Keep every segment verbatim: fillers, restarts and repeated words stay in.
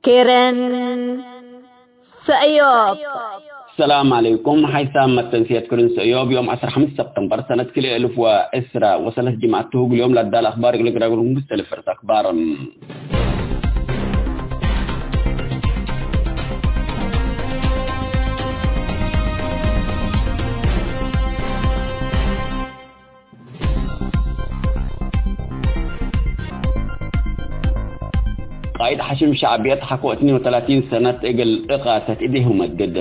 ክርን ሰእዮብ። ሰላም ዐለይኩም። ሐይሳም መተንስየት ክርን ሰእዮብ ዮም ዐስር ሐምስ ሰብተምበር ሰነት ክልኤ እልፍ ወዕስራ ወሰለስ ጅምዐት ቱ። እግል ዮም ለአዳል አክባር እግል እግል መንግስት ለፈርስ አክባር። ቃይድ ሐሽም ሸዕብየት ሐቆ እትኔን ወተላቲን ሰነት እግል እቃሰት እዴሁ መድድ።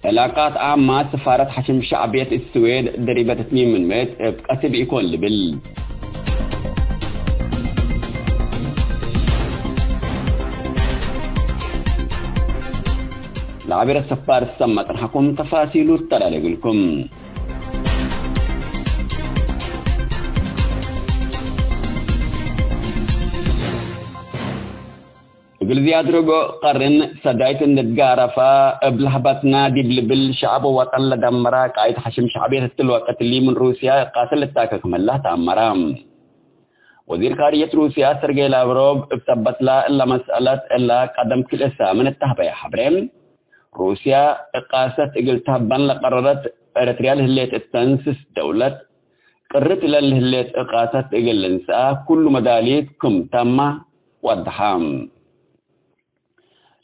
ዕላቃት ዓማት ስፋረት ሐሽም ሸዕብየት እት ስዌድ ደሪበት እትኔን ምን ምእት እብ ቀስብ ኢኮን ልብል። ለዐቢረ ሰፋር ሰመ ጽንሐኩም ተፋሲሉ ተላሌ እግልኩም። እግል ዝያድ ርብዕ ቀርን ሰዳይት እንድትጋረፋ እብ ለህበትና ዲብ ልብል ሸዐብ ወወጠን ለደመራ ቃይድ ሐሽም ሸዕብየት እትል ወቅት እሊ ምን ሩስያ እቃትል ልታከክ ምህላ ተአመራ። ወዚር ካርየት ሩስያ ሰርጌይ ላቭሮቭ እብ ሰበትላ እለ መስአለት እለ ቀደም ክልኤ ሳምን እተህበየ ሐብሬ፣ ሩስያ እቃሰት እግል ተህበን ለቀረረት ኤረትርያ ለህሌት እተንስስ ደውለት ቅርት ለልህሌት እቃሰት እግል ልንስአ ኩሉ መዳሊት ክም ተመ ወደሐ።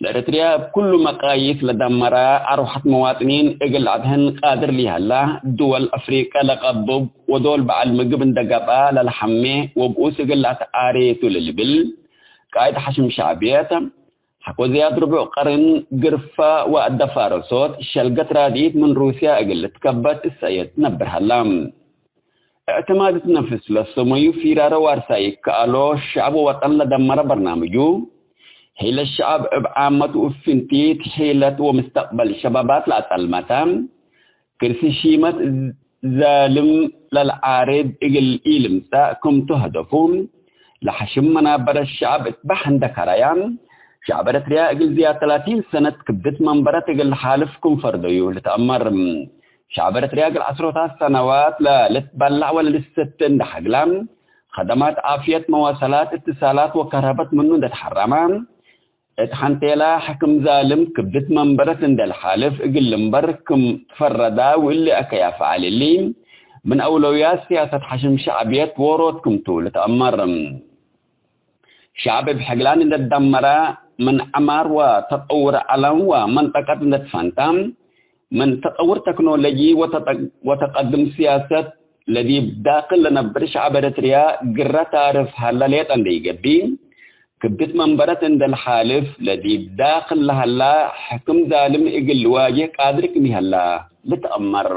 ለኤረትርያ እብ ኩሉ መቃይስ ለደመረ አርወሐት መዋጥኒን እግል ለአድሕን ቃድር ለይሀላ፣ ድወል አፍሪቀ ለቀብብ ወዶል በዐል ምግብ እንደ ገብአ ለለሐሜ ወብኡስ እግል ለአትአሬ ቱ ለልብል ቃይድ ሐሽም ሸዕብየት፣ ሐቆ ዝያድ ርቡዕ ቀርን ግርፋ ወአደፋረሶት ሸልገት ራድኢት ምን ሩስያ እግል ልትከበት እሰየት ነብር ሀላ። እዕትማድ እት ነፍስ ለሰመዩ ፊራረ ዋርሳይ ይከአሎ፣ ሸዐብ ወወጠን ለደመረ በርናምጁ፣ ሒለት ሸዐብ እብ ዓመት ወእብ ፍንቲት ሒለት ወምስተቅበል ሸባባት ለአጸልመተ፣ ክርሲ ሺመት ዛልም ለልዓርድ እግል ኢልምጸእ ክምቱ ሀደፉ፣ ለሐሽም መናበረት ሸዐብ እት በሕ እንደ ከረያ፣ ሸዐብ ኤረትርያ እግል ዝያድ ተላቲን ሰነት ክብድት መንበረት እግል ለሓልፍ ክም ፈርደዩ ልትአመር። ሸዐብ ኤረትርያ እግል ዐስሮታት ሰነዋት ለልትበለዕ ወለልሰቴ እንደ ሐግላ፣ ከደማት ዓፍየት፣ መዋሰላት፣ እትሳላት ወከረበት ምኑ እንደ ተሐረመ፣ እት ሐንቴላ ሕክም ዛልም ክብድት መንበረት እንደ ለሓልፍ እግል ልንበር ክም ትፈረዳ፣ ወእሊ አከይ አፍዓል እሊ ምን አውለውያት ሲያሰት ሐሽም ሸዕብየት ዎሮት ክምቱ ልትአመር። ሸዐብ እብ ሕግላን እንደ ትደመረ፣ ምን ዐማር ወተጠውር ዐለም ወመንጠቀት እንደ ትፈንተ፣ ምን ተጠውር ተክኖሎጂ ወተጠ-፣ ወተቀድም ሲያሰት ለዲብ ዳክል ለነብር ሸዐብ ኤረትርያ ግረ ታርፍ ሀለ ሌጠ እንደ ኢገብእ፣ ክብድት መንበረት እንደ ለሓልፍ ለዲብ ዳክል ለሀላ ሕክም ዛልም እግል ልዋጅህ ቃድር ክም ይሀላ ልትአመር።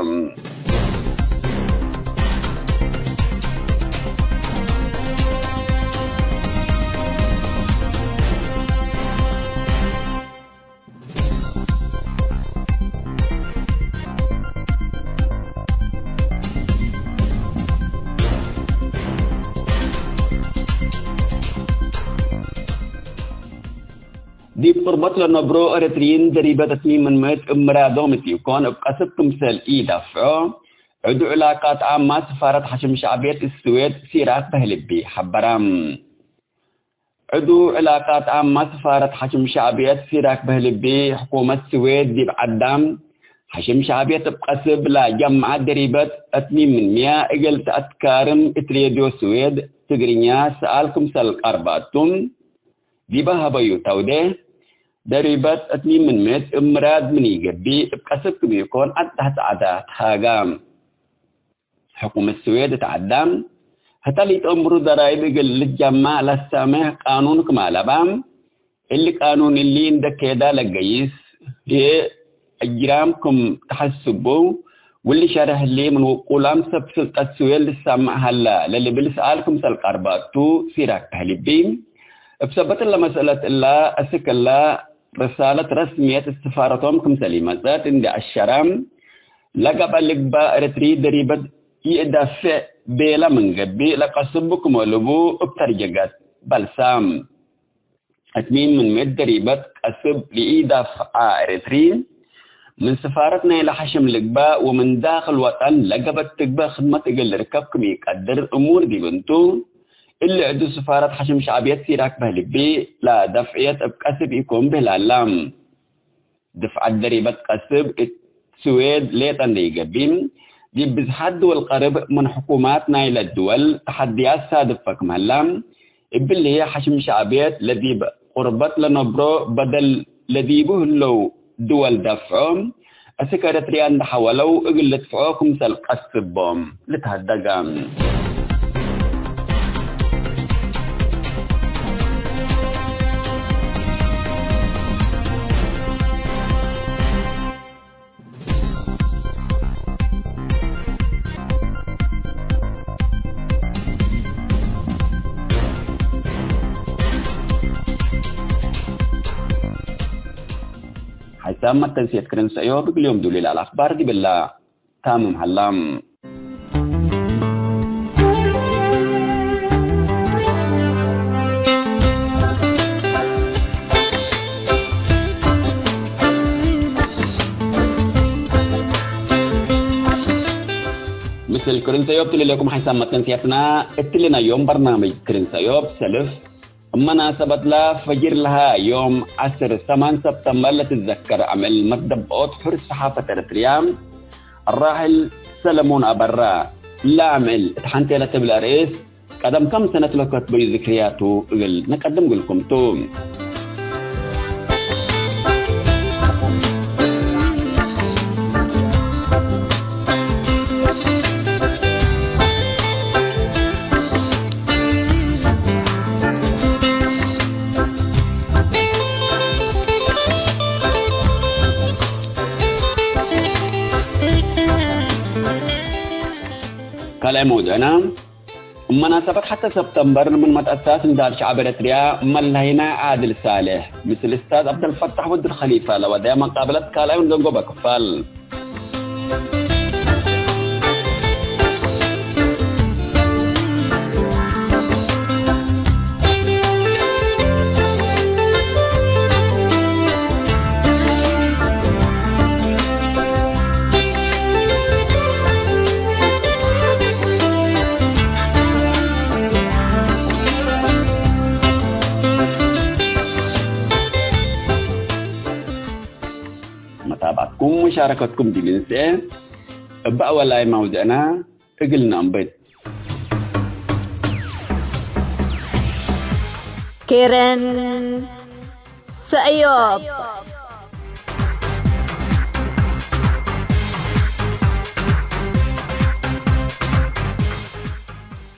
ዲብ ቁርበት ለነብሮ ኤረትርዪን ደሪበት እትኒ ምን ምእት እብ ምራዶም እት ኢኮን እብ ቀስብ ክምሰል ኢዳፍዖ፣ ዕዱ ዕላቃት ዓማት ስፋረት ሐሽም ሸዕብየት ስዌድ ሲራክ በህልቢ ሐበረ። ዕዱ ዕላቃት ዓማት ስፋረት ሐሽም ሸዕብየት ሲራክ በህልቢ፣ ሕኩመት ስዌድ ዲብ ዐዳም ሐሽም ሸዕብየት እብ ቀስብ ለጀምዐት ደሪበት እትኒ ምን ምያ እግል ተአትካርም እት ሬድዮ ስዌድ ትግርኛ ሰኣል ክምሰል ቀርበ እቱ። ዲበ ሀበዩ ተውዴ፣ ደሪበት እትኒ ምን ምእት እብ ምራድ ምን ኢገብእ እብ ቀስብ ክም ኢኮን ዐድ ተሐት ጸዕደ ተሃጋ። ሕኩመት ስዌድ እት ዐዳም፣ ህተ ለኢተአምሩ ደራይብ እግል ልትጀመዕ ለሳምሕ ቃኑን ክም አለባ፣ እሊ ቃኑን እሊ እንደ ኬዳ ለገይስ ህዬ እጅራም ክም ተሐስቡ፣ ወእሊ ሸርሕ እሊ ምን ውቁላም ሰብ ስልጠት ስዌድ ልሰመዕ ሀለ ለልብል ሰኣል ክምሰል ቀርበ እቱ ሲራክ ተህሊቢ። እብ ሰበት እለ መስአለት እለ፣ አስክ እለ ርሳለት ረስምየት እት ስፋረቶም ክምሰል ኢመጸት እንዴ አሸረ፣ ለገብአ ልግበእ ኤረትሪ ደሪበት ይእዳፍዕ ቤለ ምን ገብእ፣ ለቀስቡ ክም አለቡ እብ ተርጀገት በልሰ። እትኒ ምን ምእት ደሪበት ቀስብ ለኢዳፍዓ ኤረትሪ፣ ምን ስፋረት ናይለ ሐሽም ልግበእ ወምን ዳክል ወጠን ለገበት ትግበእ ክድመት እግል ልርከብ ክም ኢቀድር እሙር ዲብ እንቱ፣ እሊ ዕዱ ስፋረት ሐሽም ሸዕብየት ሲራክ በህልቢ ለደፍዕየት እብ ቀስብ ኢኮን ብህላላ። ድፍዐት ደሪበት ቀስብ እት ስዌድ ሌጠ እንዴ ኢገብእ፣ ዲብ ብዝሓት ድወል ቀርብ ምን ሕኩማት ናይለ ድወል ተሐድያት ሳድፈ ክም ሀላ፣ እብሊ ሐሽም ሸዕብየት ለዲብ ቁርበት ለነብሮ በደል ለዲቡ ህለው ድወል ደፍዖ፣ እስክ ኤረትርያ እንዴ ሐወለው እግል ልድፍዖ ክምሰል ቀስብ ቦም ልትሀደገ። ሐይሳም መተንስየት ክርን ሰእዮብ እግል ዮም ዱሊል አልአክባር ዲብላ። ታምም ሀላም። ምስል ክርን ሰእዮብ ትልሌኩም ሐይሳም መተንስየትና እትሊ ናይ ዮም በርናምጅ ክርን ሰእዮብ ሰልፍ እብ መናሰበትለ ፈጅር ለሀ ዮም ዐስር ሰማን ሰብተምበር ለትዘከር አምዕል መትደብኦት ሑር ሰሓፈት ኤረትርያ አራሕል ሰለሙን አበራ ለአምዕል እት ሐንቴ ለትብል አርእስ ቀደም ከም ሰነት ለከትበዩ ዝክርያቱ እግል ነቀድም እግልኩም ቱ። ካልኣይ መውዱዕና፣ እብ መናሰበት ሐተ ሰብተምበር ምን መትአሳስ ንዳል ሸዐብ ኤረትርያ መለሀይና ዓድል ሳልሕ ምስል እስታዝ ዐብደልፈታሕ ወድር ከሊፈ ለወደየ መቃብለት ካልኣይ ወንደንጎበ ክፋል። መታብዐትኩም ወሻረከትኩም ዲብ እንሰኤ እብ አወላይ መውድዕና እግል ነአንብት። ኬረን ሰእዮብ።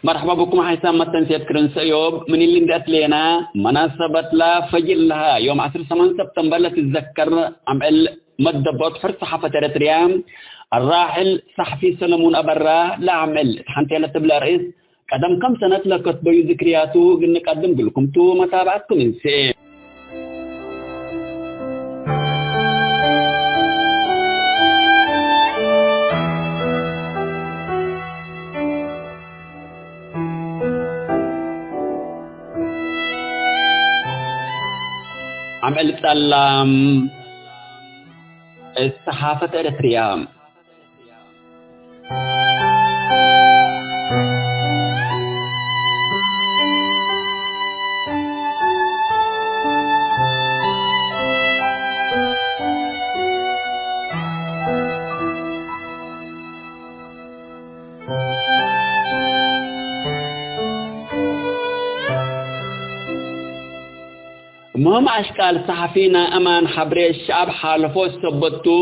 መርሐባ ብኩም ሐይሳም መተንስየት ክርን ሰእዮብ። ምን እሊ እንዴ አትሌና፣ መናሰበትለ ፈጅር ለሀ ዮም ዐስር ሰማን ሰብተምበር ለትዘከር አምዕል መደቦት ሑር ሰሓፈት ኤረትርያ፣ አራሕል ሰሕፊ ሰለሙን አበራ ለአምዕል እት ሐንቴ ለትብል አርእስ፣ ቀደም ከም ሰነት ለከትበዩ ዝክርያቱ እግል ንቀድም እግልኩም ቱ። መታብዐትኩም እንሰኤ። አምዕል ጸላም እት ሰሓፈት ኤረትርያ። ምህም አሽቃል ሰሐፊ ናይ አማን ሐብሬ ሸዐብ ሓለፎ ሰበት ቱ።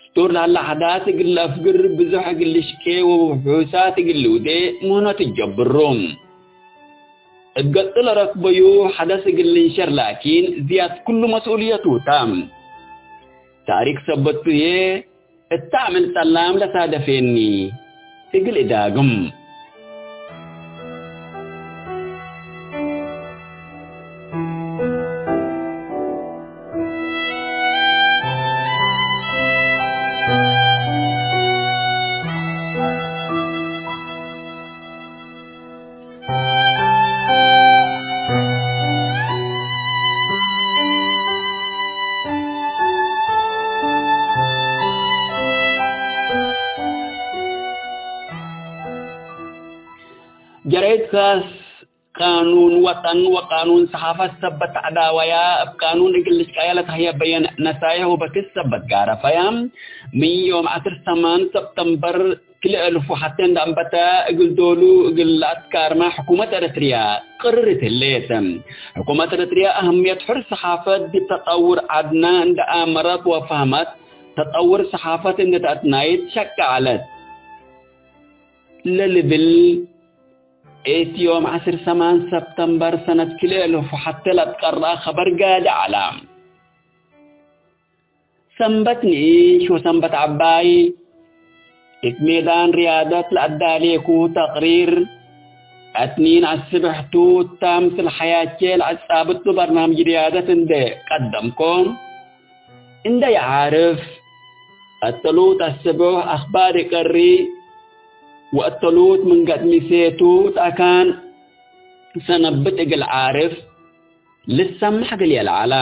ስጡር ለሀለ አሕዳስ እግል ለአፍግር፣ ብዙሕ እግል ልሽቄ ወውሑሳት እግል ልውዴ ምህኖ ትጀብሩ። እት ገጹ ለረክበዩ ሐደስ እግል ልንሸር ላኪን ዝያድ ክሉ መስኡልየቱ ተ። ታሪክ ሰበት ቱ ህዬ እት አምዕል ጸላም ለሳደፌኒ እግል እዳግም። ጀራይድ ካስ ቃኑን ወጠን ወቃኑን ሰሓፈት ሰበት ተዐዳወያ፣ እብ ቃኑን እግል ልሽቀያ ለተህየ በየን ነሳይሕ ወበክስ ሰበት ጋረፈያ። ምን ዮም ዐስር ሰማን ሰብተምበር ክልኤ እልፍ ወሐቴ እንደ አንበተ እግል ዶሉ እግል ለአትካርመ ሕኩመት ኤረትርያ ቅርርት ህሌት። ሕኩመት ኤረትርያ አህምየት ሕር ሰሓፈት ዲብ ተጠውር ዐድነ እንደ አመረት ወፈህመት፣ ተጠውር ሰሓፈት እንደ ተአትናይት ሸቀ ዐለት። ለልብል ኤት ዮም ዐስር ሰማን ሰብተምበር ሰነት ክልኤ እልፍ ወሐቴ ለትቀረአ ኸበር ጋዲ ዐለ። ሰንበት ንኢሽ ወሰንበት ዐባይ እት ሜዳን ርያደት ለአዳሌኩ ተቅሪር፣ አትኒን አስብሕቱ እታ ምስል ሐያቼ ለአጻብጡ በርናምጅ ርያደት እንዴ ቀደምኮ፣ እንዴ ይዓርፍ፣ አተሉት አስቡሕ አኽባር ይቀሪ፣ ወአተሉት ምን ገጥሚ ሴቱ እት አካን ሰነብት እግል ዓርፍ፣ ልሰምሕ እግል የልዓለ።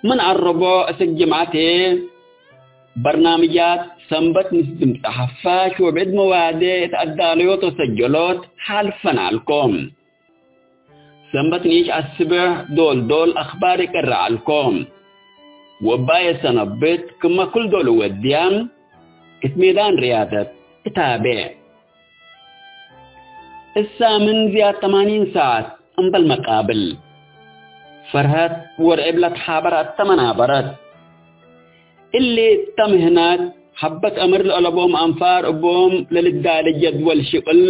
ምን አረቦዕ እስክ ጅምዐት ህዬ፣ በርናምጃት ሰንበት ምስል ድምጽ ሐፋሽ ወብዕድ መዋዴ እት አዳለዮት ወሰጀሎት ሐልፈን ዐልኮ። ሰንበት ንኢሽ አስብሕ ዶል ዶል አኽባር ይቀረ ዐልኮ። ወባየ ሰነብት ክመ ክል ዶል እወድያ፣ እት ሜዳን ርያደት እታቤዕ። እሳ ምን ዝያድ ተማኒን ሳዐት እምበል መቃብል፣ ፈርሀት ወርዕብ ለትሓበር አተመናበረት። እሊ እተ ምህናት ሐበት አምር ለአለቦም አንፋር እቦም ለልዳለ ጀድወል ሽቅል፣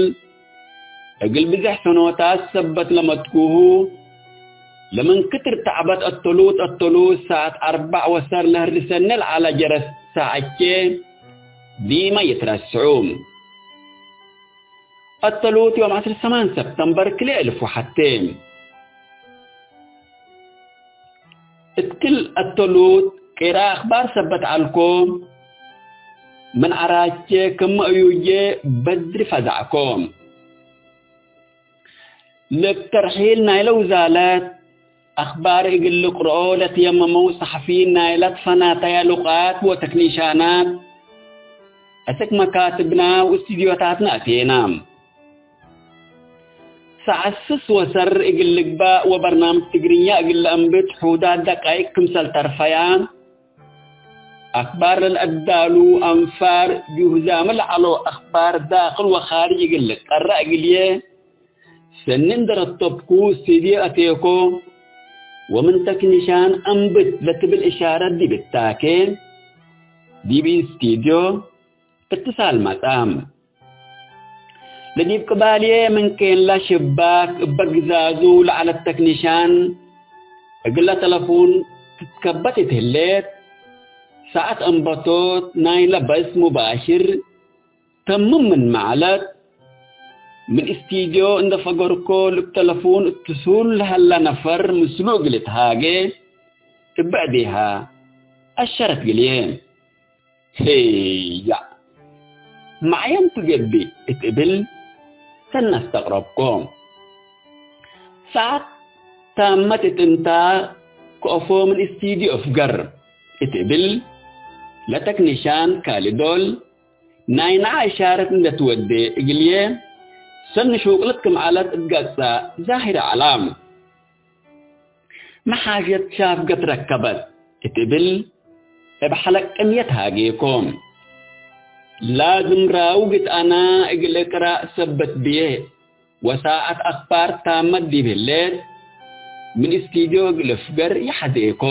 እግል ብዝሕ ሰኖታት ሰበት ለመትኩሁ፣ ለምን ክትር ተዕበት አተሉት አተሉት ሳዐት አርበዕ ወሰር ለህርሰነ ለዐለ ጀረስ ሳዐቼ ዲመ ይትረስዑ። አተሉት ዮም ዐስር ሰማን ሰብተምበር ክልኤ እልፍ ወሐቴ። እት ክል አተሉት ቄራ አኽባር ሰበት ዐልኮ፣ ምን ዐራቼ ክም አዩጄ በድሪ ፈዛዕኮ። ለተርሒል ናይለ ውዛለት አኽባር እግል ልቅርኦ ለትየመመው ሰሐፊይን ናይለ ትፈናተያ ሉቃት ወተክኒሻናት፣ አስክ መካትብና ወእስትድዮታትና አቴና። ሳዐት ስስ ወሰር እግል ልግባእ ወበርናምጅ ትግርኛ እግል ለአንብት ሑዳት ደቃይቅ ክምሰል ተርፈያ፣ አክባር ለልአዳሉ አንፋር ጁህዛመ ለዐለው አክባር ዳክል ወካርጅ እግል ልቀረእ እግልዬ፣ ሰኒ እንዴ ረተብኩ ስቱድዮ አቴኮ፣ ወምን ተክኒሻን አንብት ለትብል እሻረት ዲብ እታኬ፣ ዲብ ስቱድዮ እትሳል መጽአ። ለዲብ ቅባልዬ ምን ኬንላ ሽባክ እበ ግዛዙ ለዐለት ተክኒሻን እግለ ተለፉን ትትከበት እት ህሌት፣ ሳዐት አንበቶት ናይለ በስ ሙባሽር ተምም ምንመ ዐለት፣ ምን ስቱድዮ እንዴ ፈገርኮ ልብ ተለፉን እትሱል ለሀላ ነፈር ምስሉ እግል እትሃጌ እበ እዴሃ አሸረት ግልዬ። ሄያእ! መዓየንቱ ገብእ እት እብል ሰኒ አስተቅረብኮ። ሳዐት ታመት እት እንታ ከአፎ ምን ስቱድዮ እፍገር እት እብል ለተክኒሻን ካልዶል ናይ ነዓ እሻረት እንዴ ትወዴ እግልዬ ሰኒ ሹቅለት ክም ዐለት እት ገጸ ዛሂር ዐላ። መሓሸት ሻፍገት ረከበት እት እብል እብ ሐለቅ ቅንየት ሃጌኮ። ላዝም ራውግት አና እግል እቅራእ ሰበት ብዬ ወሳዐት አክባር ታመት ዲብ ህሌት ምን ስቱድዮ እግል እፍገር ይሐዜኮ።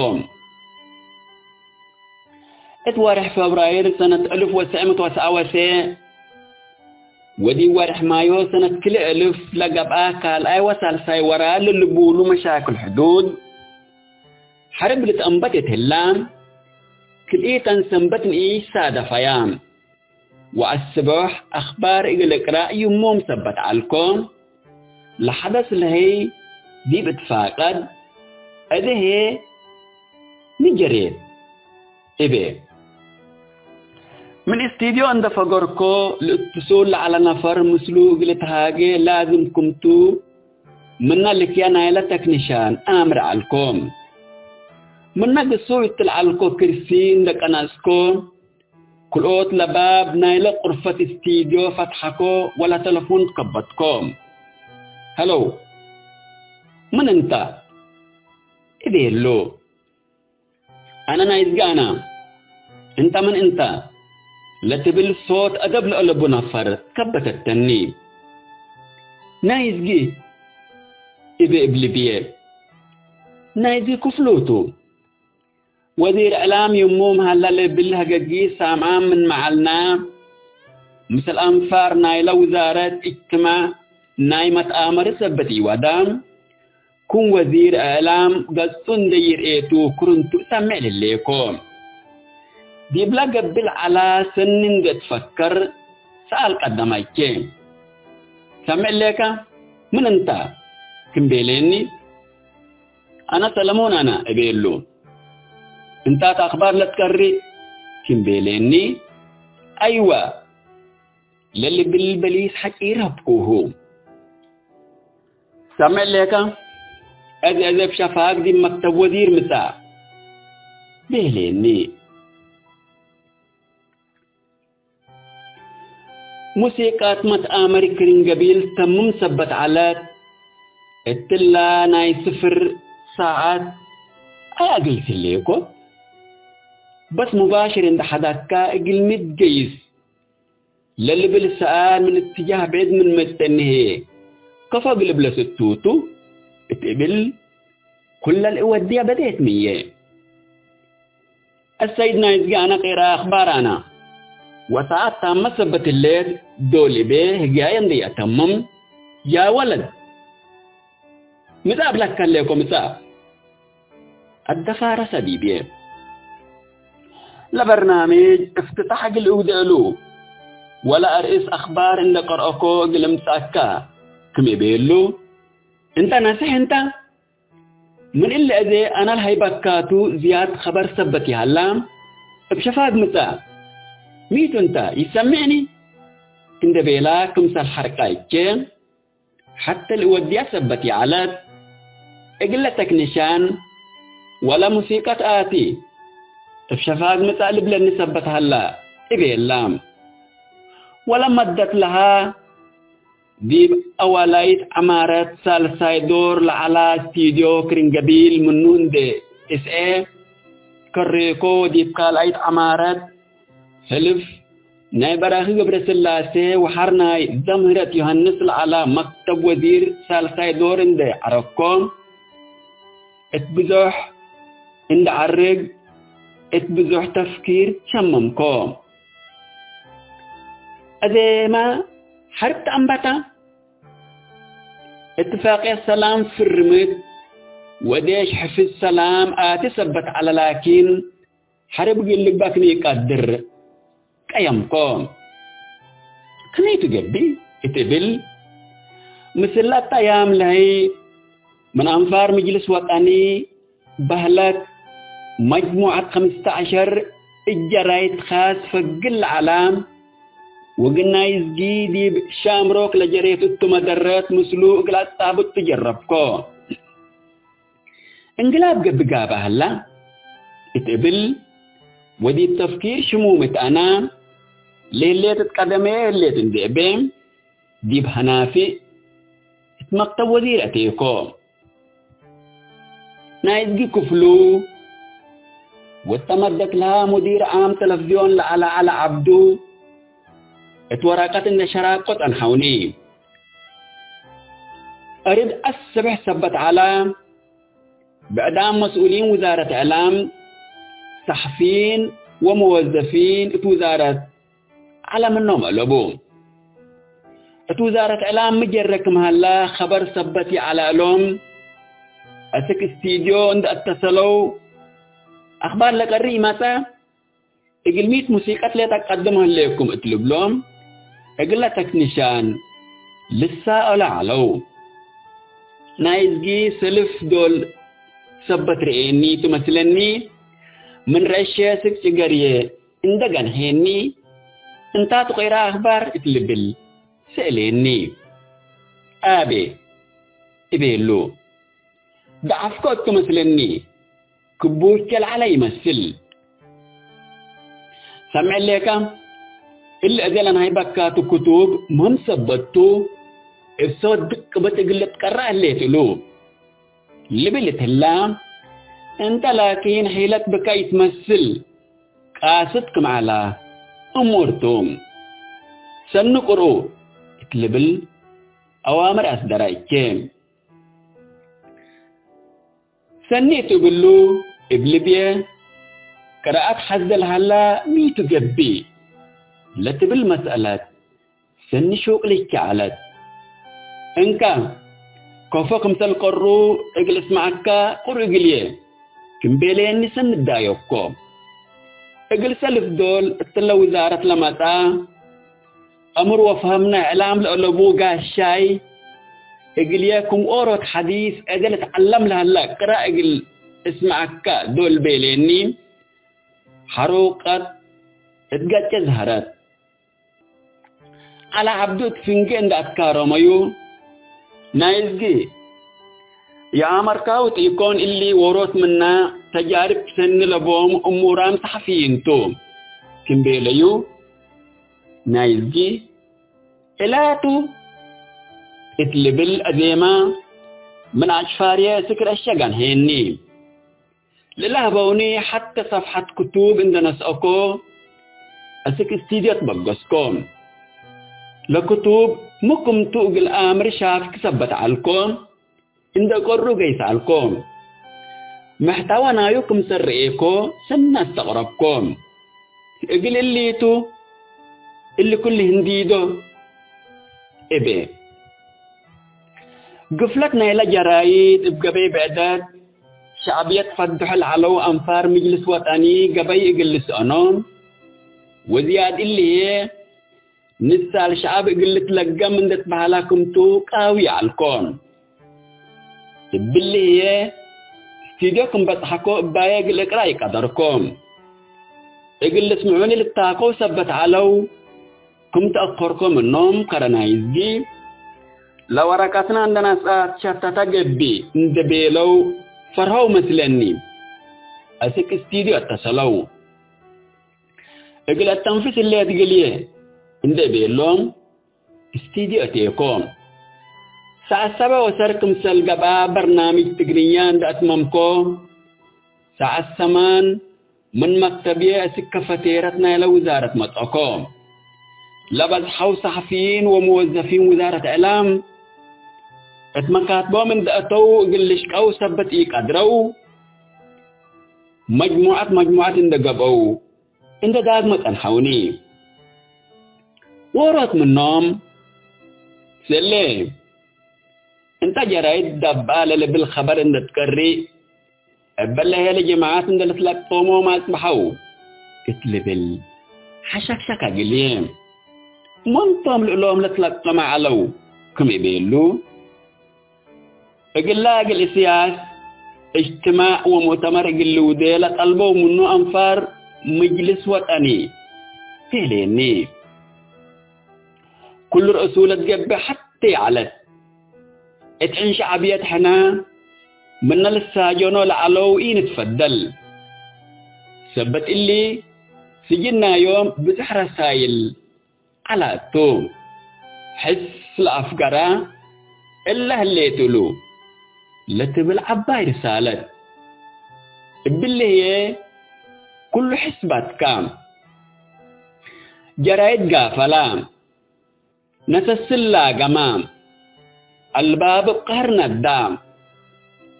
እት ወሬሕ ፈብራይር ሰነት እልፍ ወትሰዕ ምእት ወሰብዓ ወሰ ወዲብ ወሬሕ ማዮ ሰነት ክልኤ እልፍ ለገብአ ካልኣይ ወሳልሳይ ወራር ለልቡሉ መሻክል ሕዱድ ሐርብ ልትአንበት እት ህላ፣ ክልኢተን ሰንበት ንኢሽ ሳደፈያ። ወአስቦሕ አክባር እግል እቅራእ ይሙም ሰበት ዐልኮ። ለሐደስ ለህይ ዲብ እትፋቀድ፣ እዴ ህዬ ሚ ጀሬት? እቤ። ምን ስቱድዮ እንዴ ፈገርኮ፣ ለእትሱል ለዐለ ነፈር ምስሉ እግል እትሃጌ ላዝም ክምቱ፣ ምነ ልክየ ናይለ ተክኒሻን አምር ዐልኮ። ምነ ግሱይ እት ለዐልኮ ክርሲ እንዴ ቀነጽኮ፣ ክልኦት ለባብ ናይለ ቅርፈት ስቲድዮ ፈትሐኮ ወለተለፉን ትከበትኮ። ሀለው፣ ምን እንተ? እቤሉ። አነ ናይዝጊ አነ፣ እንተ ምን እንተ? ለትብል ሶት አደብ ለአለቡ ነፈር ትከበተተኒ። ናይዝጊ እቤ እብሊ ብዬ። ናይዝጊ ክፍሉቱ። ወዚር እዕላም ይሙም ሀላ ለብል ሀገጊ ሳምዓ ምን መዓልና፣ ምስል አንፋር ናይለ ውዛረት እጅትማዕ ናይ መትአመር ሰበት ኢወዳ፣ ክም ወዚር እዕላም ገጹ እንዴ ይርኤቱ ክርንቱ እሰምዕ ልሌኮ። ዲብለ ገብእ ለዐላ ሰኒ እንዴ ትፈከር ሰኣል ቀደማይቼ። ሰምዕ ሌከ ምን እንተ? ክም ቤሌኒ። አነ ሰለሞን አነ እቤሉ። እንታት አክባር ለትቀርእ ክም ቤሌኒ። አይወ ለልብል በሊስ ሐጪር ሀብኩሁ። ሰምዕ ሌከ፣ እዝ እብ ሸፋግ ዲብ መክተብ ወዚር ምጻእ ቤሌኒ። ሙሲቃት መትአመር ክርን ገቢል ተምም ሰበት ዐለት። እትላ ናይ ስፍር ሳዐት አይ አገይስ ህሌኮ። በስ ሙባሽር እንደ ሐዳካ እግል ሚ ትገይስ ለልብል ሰኣል ምን እትጃህ ብዕድ ምን መጽአኒ ህዬ፣ ከፎ እግል እብለስ እቱ ቱ እት እብል፣ ኩለ ለእወድየ በዴት ምዬ። አሰይድ ናይዝጊ አነ ቄራ አክባር አነ፣ ወሰዓት ታመ ሰበት ህሌት ዶል እቤ ህግያየ እንዴ ይአተምም፣ ያ ወለድ፣ ምጻእ እብለከ ህሌኮ ምጻእ። አደፋረሰ ዲብዬ። ለበርናምጅ እፍትታሕ እግል እውዴ እሉ፣ ወለ አርእስ አክባር እንዴ ቀርአኮ እግል እምጸአከ ክም እቤ እሉ፣ እንተ ነሴሕ እንተ፣ ምን እሊ አዜ አነ ለሀይበካቱ ዝያድ ከበር ሰበት ይሀላ፣ እብ ሸፋግ ምጸእ፣ ሚቱ እንተ ይሰምዕኒ? እንዴ ቤላ ክምሰል ሐርቃ እቼ፣ ሐቴ ለእወድያ ሰበት ይዐለት፣ እግለ ተክኒሻን ወለ ሙሲቀት አቲ፣ እብ ሸፋግ ምጻእ ልብለኒ ሰበት ሀላ እቤላ። ወለ መደት ለሃ፣ ዲብ አዋላይት ዐማረት ሳልሳይ ዶር ለዐላ ስቲድዮ ክርን ገቢል ምኑ እንዴ እስኤ፣ ከሬኮ ዲብ ካልኣይት ዐማረት፣ ህልፍ ናይ በራኺ ገብረስላሴ ወሐር ናይ ዘምህረት ዮሐንስ ለዐለ መክተብ ወዚር ሳልሳይ ዶር እንዴ ዐረግኮ፣ እት ብዞሕ እንዴ ዐርግ፣ እት ብዞሕ ተፍኪር ሸመምኮ። አዜመ ሐርብ ተአንበተ፣ እትፋቅየት ሰላም ፍርምት፣ ወዴሽ ሕፍዝ ሰላም አቲ ሰበት ዐለ ላኪን፣ ሐርብ እግል ልግበእ ክም ኢቀድር ቀየምኮ። ክመይ ቱ ገብእ እት እብል፣ ምስል አተ አያም ለሀይ ምን አንፋር ምጅልስ ወጠኒ በህለት መጅሙዐት ሐምስተ ዐሸር እት ጀራይድ ካስ ፈግል ለዐላ ወግናይ እዝጊ ዲብ ሻምሮክ ለጀሬት እቱ መደረት ምስሉ እግል አጻብጥ ትጀረብኮ። እንግላብ ገብእ ጋብእ ሀላ እት እብል፣ ወዲብ ተፍኪር ሽሙም እት አና ለህሌት እት ቀደመየ ህሌት እንዴ እቤ፣ ዲብ ሀናፊዕ እት መክተብ ወዚር አቴኮ። ናይ እዝጊ ክፍሉ ወተመደት ለሃ ሙዲር ዓም ተለፍዝዮን ለዐለ ዐለ ዐብዱ እት ወረቀት እንዴ ሸራቆ ጸንሐውኒ። እርድ አስብሕ ሰበት ዐለ፣ ብዕዳም መስኡሊን ውዛረት እዕላም፣ ሰሕፊን ወመወዘፊን እት ውዛረት ዐለ ምኖም አለቡ። እት ውዛረት እዕላም ሚ ጀረ ክም ሀላ ኸበር ሰበት ይዐለ እሎም፣ አስክ ስቲድዮ እንዴ አተሰለው፣ አክባር ለቀርእ ኢመጸ፣ እግል ሚት ሙሲቀት ሌጠ ቀድሞ ህሌኩም እት ልብሎም፣ እግለ ተክኒሻን ልሳአሎ ዐለው። ናይ እዝጊ ሰልፍ ዶል ሰበት ርኤኒ ቱ መስለኒ፣ ምን ረአሼ ስቅ ጭገርዬ እንደ ገንሔኒ፣ እንታቱ ቄራ አክባር እት ልብል ሰእሌኒ። አቤ እቤሉ፣ ደዓፍኮ እቱ መስለኒ፣ ክቡቼ ለዐለ ይመስል። ሰምዕ ሌከ፣ እሊ አዜ ለነሀይበካቱ ክቱብ መም ሰበቱ፣ እብ ሶት ድቅበት እግል ልትቀረእ ህሌት እሉ። ልብል እትላ፣ እንተ ላኪን ሒለት ብከ ኢትመስል፣ ቃስድ ክም ዐላ እሙር ቱ። ሰኒ ቅርኡ እት ልብል አዋምር አስደረ እቼ። ሰኒ እት እብሉ እብ ልብየ፣ ቅራአት ሐዘ ለሀላ ሚ ቱ ገብእ ለትብል መስአለት፣ ሰኒ ሹቅ ልቼ ዐለት። እንካ፣ ከፎ ክምሰል ቀሩ እግል እስመዐካ ቅሩ እግልዬ ክም ቤለየኒ ሰኒ እዳየኮ። እግል ሰልፍ ዶል እትለ ውዛረት ለመጽአ፣ አምር ወፈሀም ናይ እዕላም ለአለቡ ጋሻይ፣ እግልዬ ክም ኦሮት ሐዲስ እግል እትዐለም ለሀላ ቅራ እግል እስመዐካ ዶል ቤለየኒ፣ ሐሩቀት እት ገጼ ዘሀረት። ዐለ ዐብዱ እት ፍንጌ እንዴ አትካረመዩ፣ ናይ እዝጊ የአመርካሁ ቲኢኮን እሊ ዎሮት ምነ ተጃርብ ሰኒ ለቦም እሙራም ሰሐፊይን ቱ ክም ቤለዩ፣ ናይ እዝጊ እላቱ እት ልብል አዜመ ምን አጭፋርየ እስክ ረሸ ገንሔኒ። ለለሀበውኒ ሐቴ ሰፍሐት ክቱብ እንዴ ነስአኮ፣ አስክ እስቲድዮ ትበገስኮ። ለክቱብ ሚ ክምቱ እግል አምር ሻፍክ ሰበት ዐልኮ፣ እንዴ ቀሩ ገይስ ዐልኮ። መሕተወ ናዩ ክምሰል ረኤኮ ሰኒ አስተቅረብኮ። እግል እሊቱ፣ እሊ ኩሉ ህንዲዶ እቤ። ግፍለት ናይለ ጀራይድ እብ ገበይ ብዕደት ሸዕብየት ፈድሖ ለዐለው አንፋር ምጅልስ ወጠኒ ገበይ እግል ልስአኖ፣ ወዝያድ እሊ ህዬ ንሳል ሸዐብ እግል ልትለገም እንዴ ትበሀላ ክምቱ ቃዊ ዐልኮ። እብሊ ህዬ ስቲድዮ ክም በጽሐኮ እባዬ እግል እቅራ ኢቀደርኮ። እግል ልስምዑኒ ልታከው ሰበት ዐለው። ክም ተአከርኮ ምኖም ከረ ናይ እዝጊ፣ ለወረቀትና እንዴ ነስአት ሸተተ ገብእ እንዴ ቤለው ፈርሀው መስለኒ። አስክ ስቲድዮ አተሰለው። እግል አተንፍስ ህሌት እግልዬ እንዴ ቤሎም፣ ስቲድዮ አቴኮ። ሰዐት ሰበ ወሰር ክምሰል ገብአ በርናምጅ ትግርኛ እንዴ አትመምኮ፣ ሰዐት ሰማን ምን መክተብዬ እስክ ከፈቴረት ናይለ ውዛረት መጽአኮ። ለበዝሐው ሰሐፊይን ወመወዘፊን ውዛረት እዕላም እት መካትቦም እንዴ አተው እግል ልሽቀው ሰበት ኢቀድረው፣ መጅሙዐት መጅሙዐት እንዴ ገብአው፣ እንዴ ዳግመ ጸንሐውኒ። ዎሮት ምኖም፣ ሰሌ፣ እንተ ጀራይድ ደብአ ለልብል ኸበር እንዴ ትቀርእ፣ እበ ለሄለ ጀማዐት እንዴ ልትለቅጦሞም አጽብሐው እት ልብል ሐሸክሸክ አግልዬ። መንቶም ልእሎም ለትለቅጦመ ዐለው ክም እቤሉ፣ እግላ እግል እስያስ እጅትማዕ ወሙእተመር እግል ልውዴ ለጠልበው ምኑ አንፋር ምጅልስ ወጠኒ ቤሌኒ። ኩሉ ርእሱ ለትገብእ ሐቴ ይዐለት። እት ዕን ሸዕብየት ሕነ ምነ ልሳጀኖ ለዐለው ኢንትፈደል። ሰበት እሊ፣ ስጅናዮም ብዝሕ ረሳይል ዐለ እቱ። ሕስ ለአፍገረ እለ ህሌት እሉ ለትብል ዐባይ ርሳለት። እብሊ ህዬ፣ ኩሉ ሕስ ባትካ። ጀራይድ ጋፈላ። ነሰስል ላገመ፣ አልባብ እብ ቀህር ነዳ፣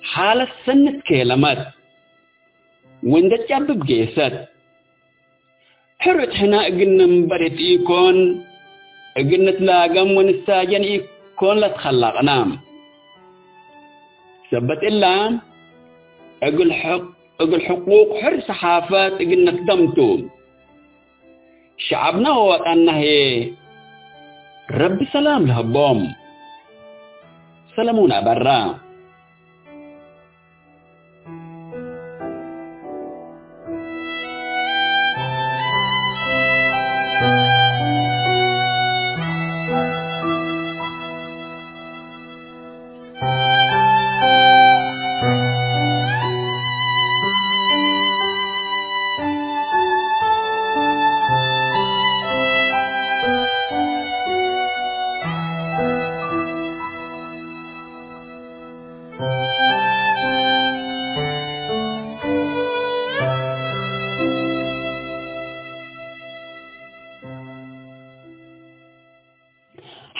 ሓለት ሰኒ ትኬለመት፣ ወእንዴ ትጨብብ ጌሰት። ሕር እት ሕነ እግል ንንበር እት ኢኮን፣ እግል ንትላገም ወንሳጀን ኢኮን ለትከለቅነ። ሰበት እለ፣ እግል ሕቅ-፣ እግል ሕቁቅ ሕር ሰሓፈት እግል ነክደም ቱ። ሸዐብነ ወወጠንነ ህዬ ረቢ ሰላም ለሀቦም። ሰለሙን አበራ።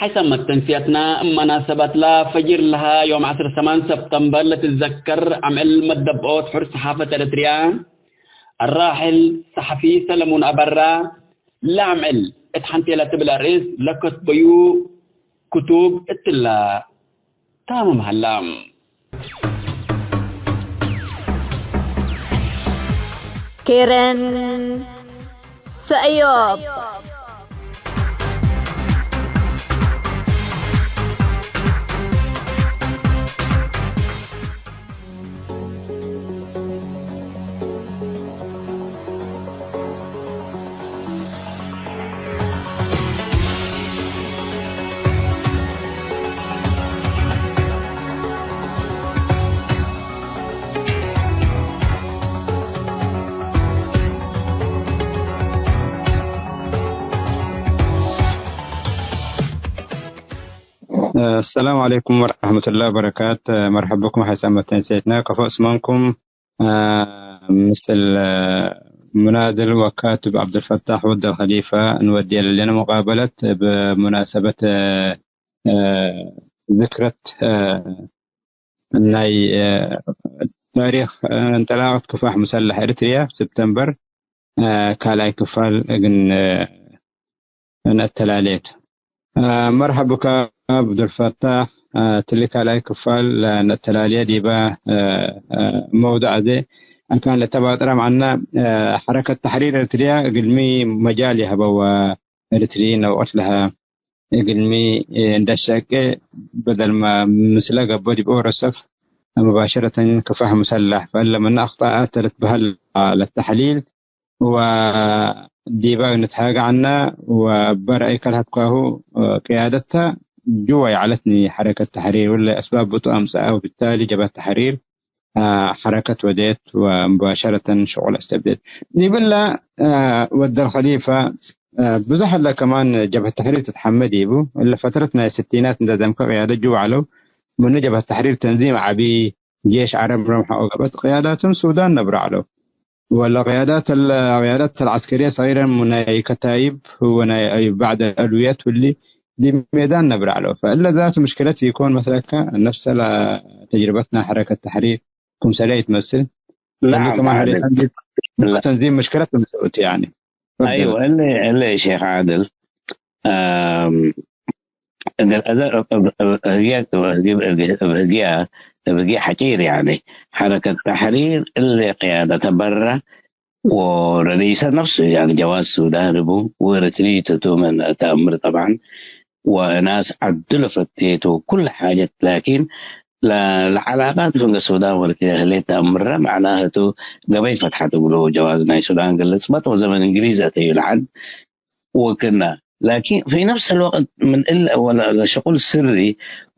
ሐይሰ መተንስያትና፣ መናሰባትላ ፈጅር ለሀ ዮም ዐስር ሰማን ሰብተምበር ለትዘከር አምዕል መደብኦት ሑር ሰሓፈት ኤረትርያ፣ አራሕል ሰሐፊ ሰለሙን አበራ፣ ለአምዕል እት ሐንቴ ለትብል አርእስ ለከትበዩ ክቱብ እትላ። ታምም ሀላ። ኬረን ሰእዮብ። السلام عليكم ورحمة الله وبركاته. مرحبا بكم حيث أمتن سيدنا. كفو اسمانكم؟ آه، مثل، آه، مناضل وكاتب عبد الفتاح ود الخليفة نودي لنا مقابلة بمناسبة، آه، آه، ذكرى، آه، ናይ፣ እ፣ ታሪክ፣ እ፣ እንጠላቀት ክፋሕ ሙሰለሕ ኤረትርያ፣ ሰብተምበር፣ እ፣ ካልኣይ ክፋል እግል፣ እ፣ ነአተላሌ ቱ። እ፣ መርሐብ ብከ አብዱልፈታሕ፣ እ፣ እትሊ ካልኣይ ክፋል ለነአተላሌ ዲበ፣ እ፣ እ፣ መውዱዕ አዜ አካን ለተባጥረ መዐና፣ እ፣ ሐረከት ተሕሪር ኤረትርያ እግልሚ መጃል ይሀበወ ኤረትርዪን ለወቅት ለሀ እግልሚ እንደ ሸቄ በደልመ ምስለ ገብኦ ዲብ ኦሮ ሰፍ ሙባሸረተን ክፋሕ ሙሰለሕ። ፈእለ ምነ አክጣአት ለትበህል ለተሕሊል ወዲበ ንትሃጌ ዐነ ወእበ ረአይ ከልሀብካሁ ቅያደተ ጅወ ይዐለትኒ ሐረከት ተሕሪር ወለ አስባብ ብጡ አምጸአ ወብታሊ ጀብሀት ተሕሪር አ፣ ሐረከት ወዴት ወሙባሸረተን ሽቁል አስተብዴት። ዲብለ፣ አ፣ ወደል ከሊፈ፣ አ፣ ብዙሕ እለ ከማን ጀብሀት ተሕሪር ትትሐመ ዲቡ። እለ ፈትረት ናይ ስቲናት እንደ ደምከ ቅያደት ጅወ ዐለው። ምኑ ጀብሀት ተሕሪር ተንዚም ዐቢ፣ ጄሽ ዐረብ ረምሐ ወገብአት ቅያዳትን ሱዳን ነብረ ዐለው። ወለ ቅያዳት እለ፣ ቅያዳት አልዐስከርየ ሰጊረን ምኑ ናይ ከታይብ ወናይ ባዕድ አልውየት እሊ ዲብ ሜዳን ነብረ ዐለው። ፈእለ ዛቱ ምሽክለት ኢኮን መስለከ ነፍሰ ለተጅርበትና ሐረከት ተሕሪር ክምሰለ ኢትመስል። እሊ ነዓም፣ ከማን ሐሬ ተዕድል። ተንዚም፣ ላ። ተንዚም ምሽክለት ክምሰል ቱ ያኒ። ፈድል። አይወ፣ እሊ፣ እሊ ሼክ ዓድል፣ አም፣ እግል አዘ-፣ እብ፣ እብ፣ እብ ህግየ፣ እብ ህግየ፣ እብ ህግየ፣ እብ ህግየ ሐጪር ያኒ ሐረከት ተሕሪር እሊ ቅያደተ በረ ወረኢሰ ነፍሱ፣ ያኒ ጀዋዝ ሱዳን እቡ ወኤረትርዩ ቱ ምን ተአምር ጠብዓን፣ ወእናስ ዐዱ ለፈቴቱ ኩለ ሓጀት፣ ላኪን ለ-፣ ለዐላቃት ፍንገ ሱዳን ወኤረትርየ ህሌት ተአምረ፣ መዕናህቱ ገበይ ፈትሐት እግሉ ጀዋዝ ናይ ሱዳን ግልጽመት ወዘመን እንግሊዝ አተዩ ለዐድ ወክነ። ላኪን ፊ ነፍስ አልወቅት ምን እለ ወለ-፣ ለሸቁል ስሪ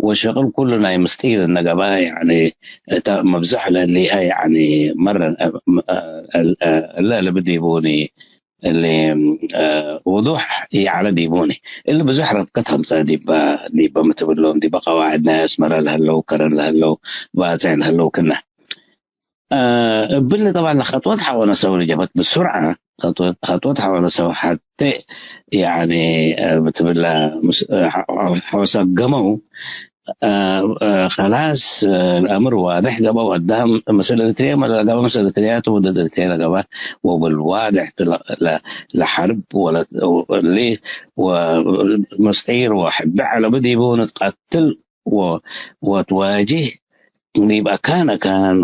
ወሸቁል ኩሉ ናይ ምስጢር እነ ገባ፣ ያኒ እተ መብዝሕ ለህሌሀ፣ ያኒ መረን፣ እ፣ እ፣ እለ ልብድ ይቡኒ፣ እሊ፣ እ፣ ውዱሕ ኢዐለ ዲቡኒ። እሊ ብዙሕ ረብከት አምጸአ ዲበ፣ ዲበ ሚ ትብሎም፣ ዲበ ቀዋዕድ ናይ አስመረ ለህለው፣ ከረን ለህለው፣ ባጽዕ ለህለው ክነ። እ፣ እብሊ ጠብዓን ለኸጥወት ሐወነ ሰው ልጀበት ብሱርዐ፣ ኸጥወት፣ ኸጥወት ሐወነ ሰው ሐቴ፣ ያኒ፣ እ፣ ሚ ትብለ፣ ምስ-፣ ሐ-፣ ሐወሰ ገመው፣ እ፣ እ፣ ከላስ፣ እ፣ ለአምር ዋድሕ ገብአ ወአዳም ምስል ኤረትርየ ለገብአ ምስል ኤረትርያቱ ወድድ ኤረትርየ ለገብአ ወብልዋድሕ ለ-፣ ለ-፣ ለሐርብ ወለ-፣ እሊ ወምስጢር ወሕቢ ዐለቡ ዲቡ ንትቀትል ወ-፣ ወትዋጅህ ዲብ አካን አካን፣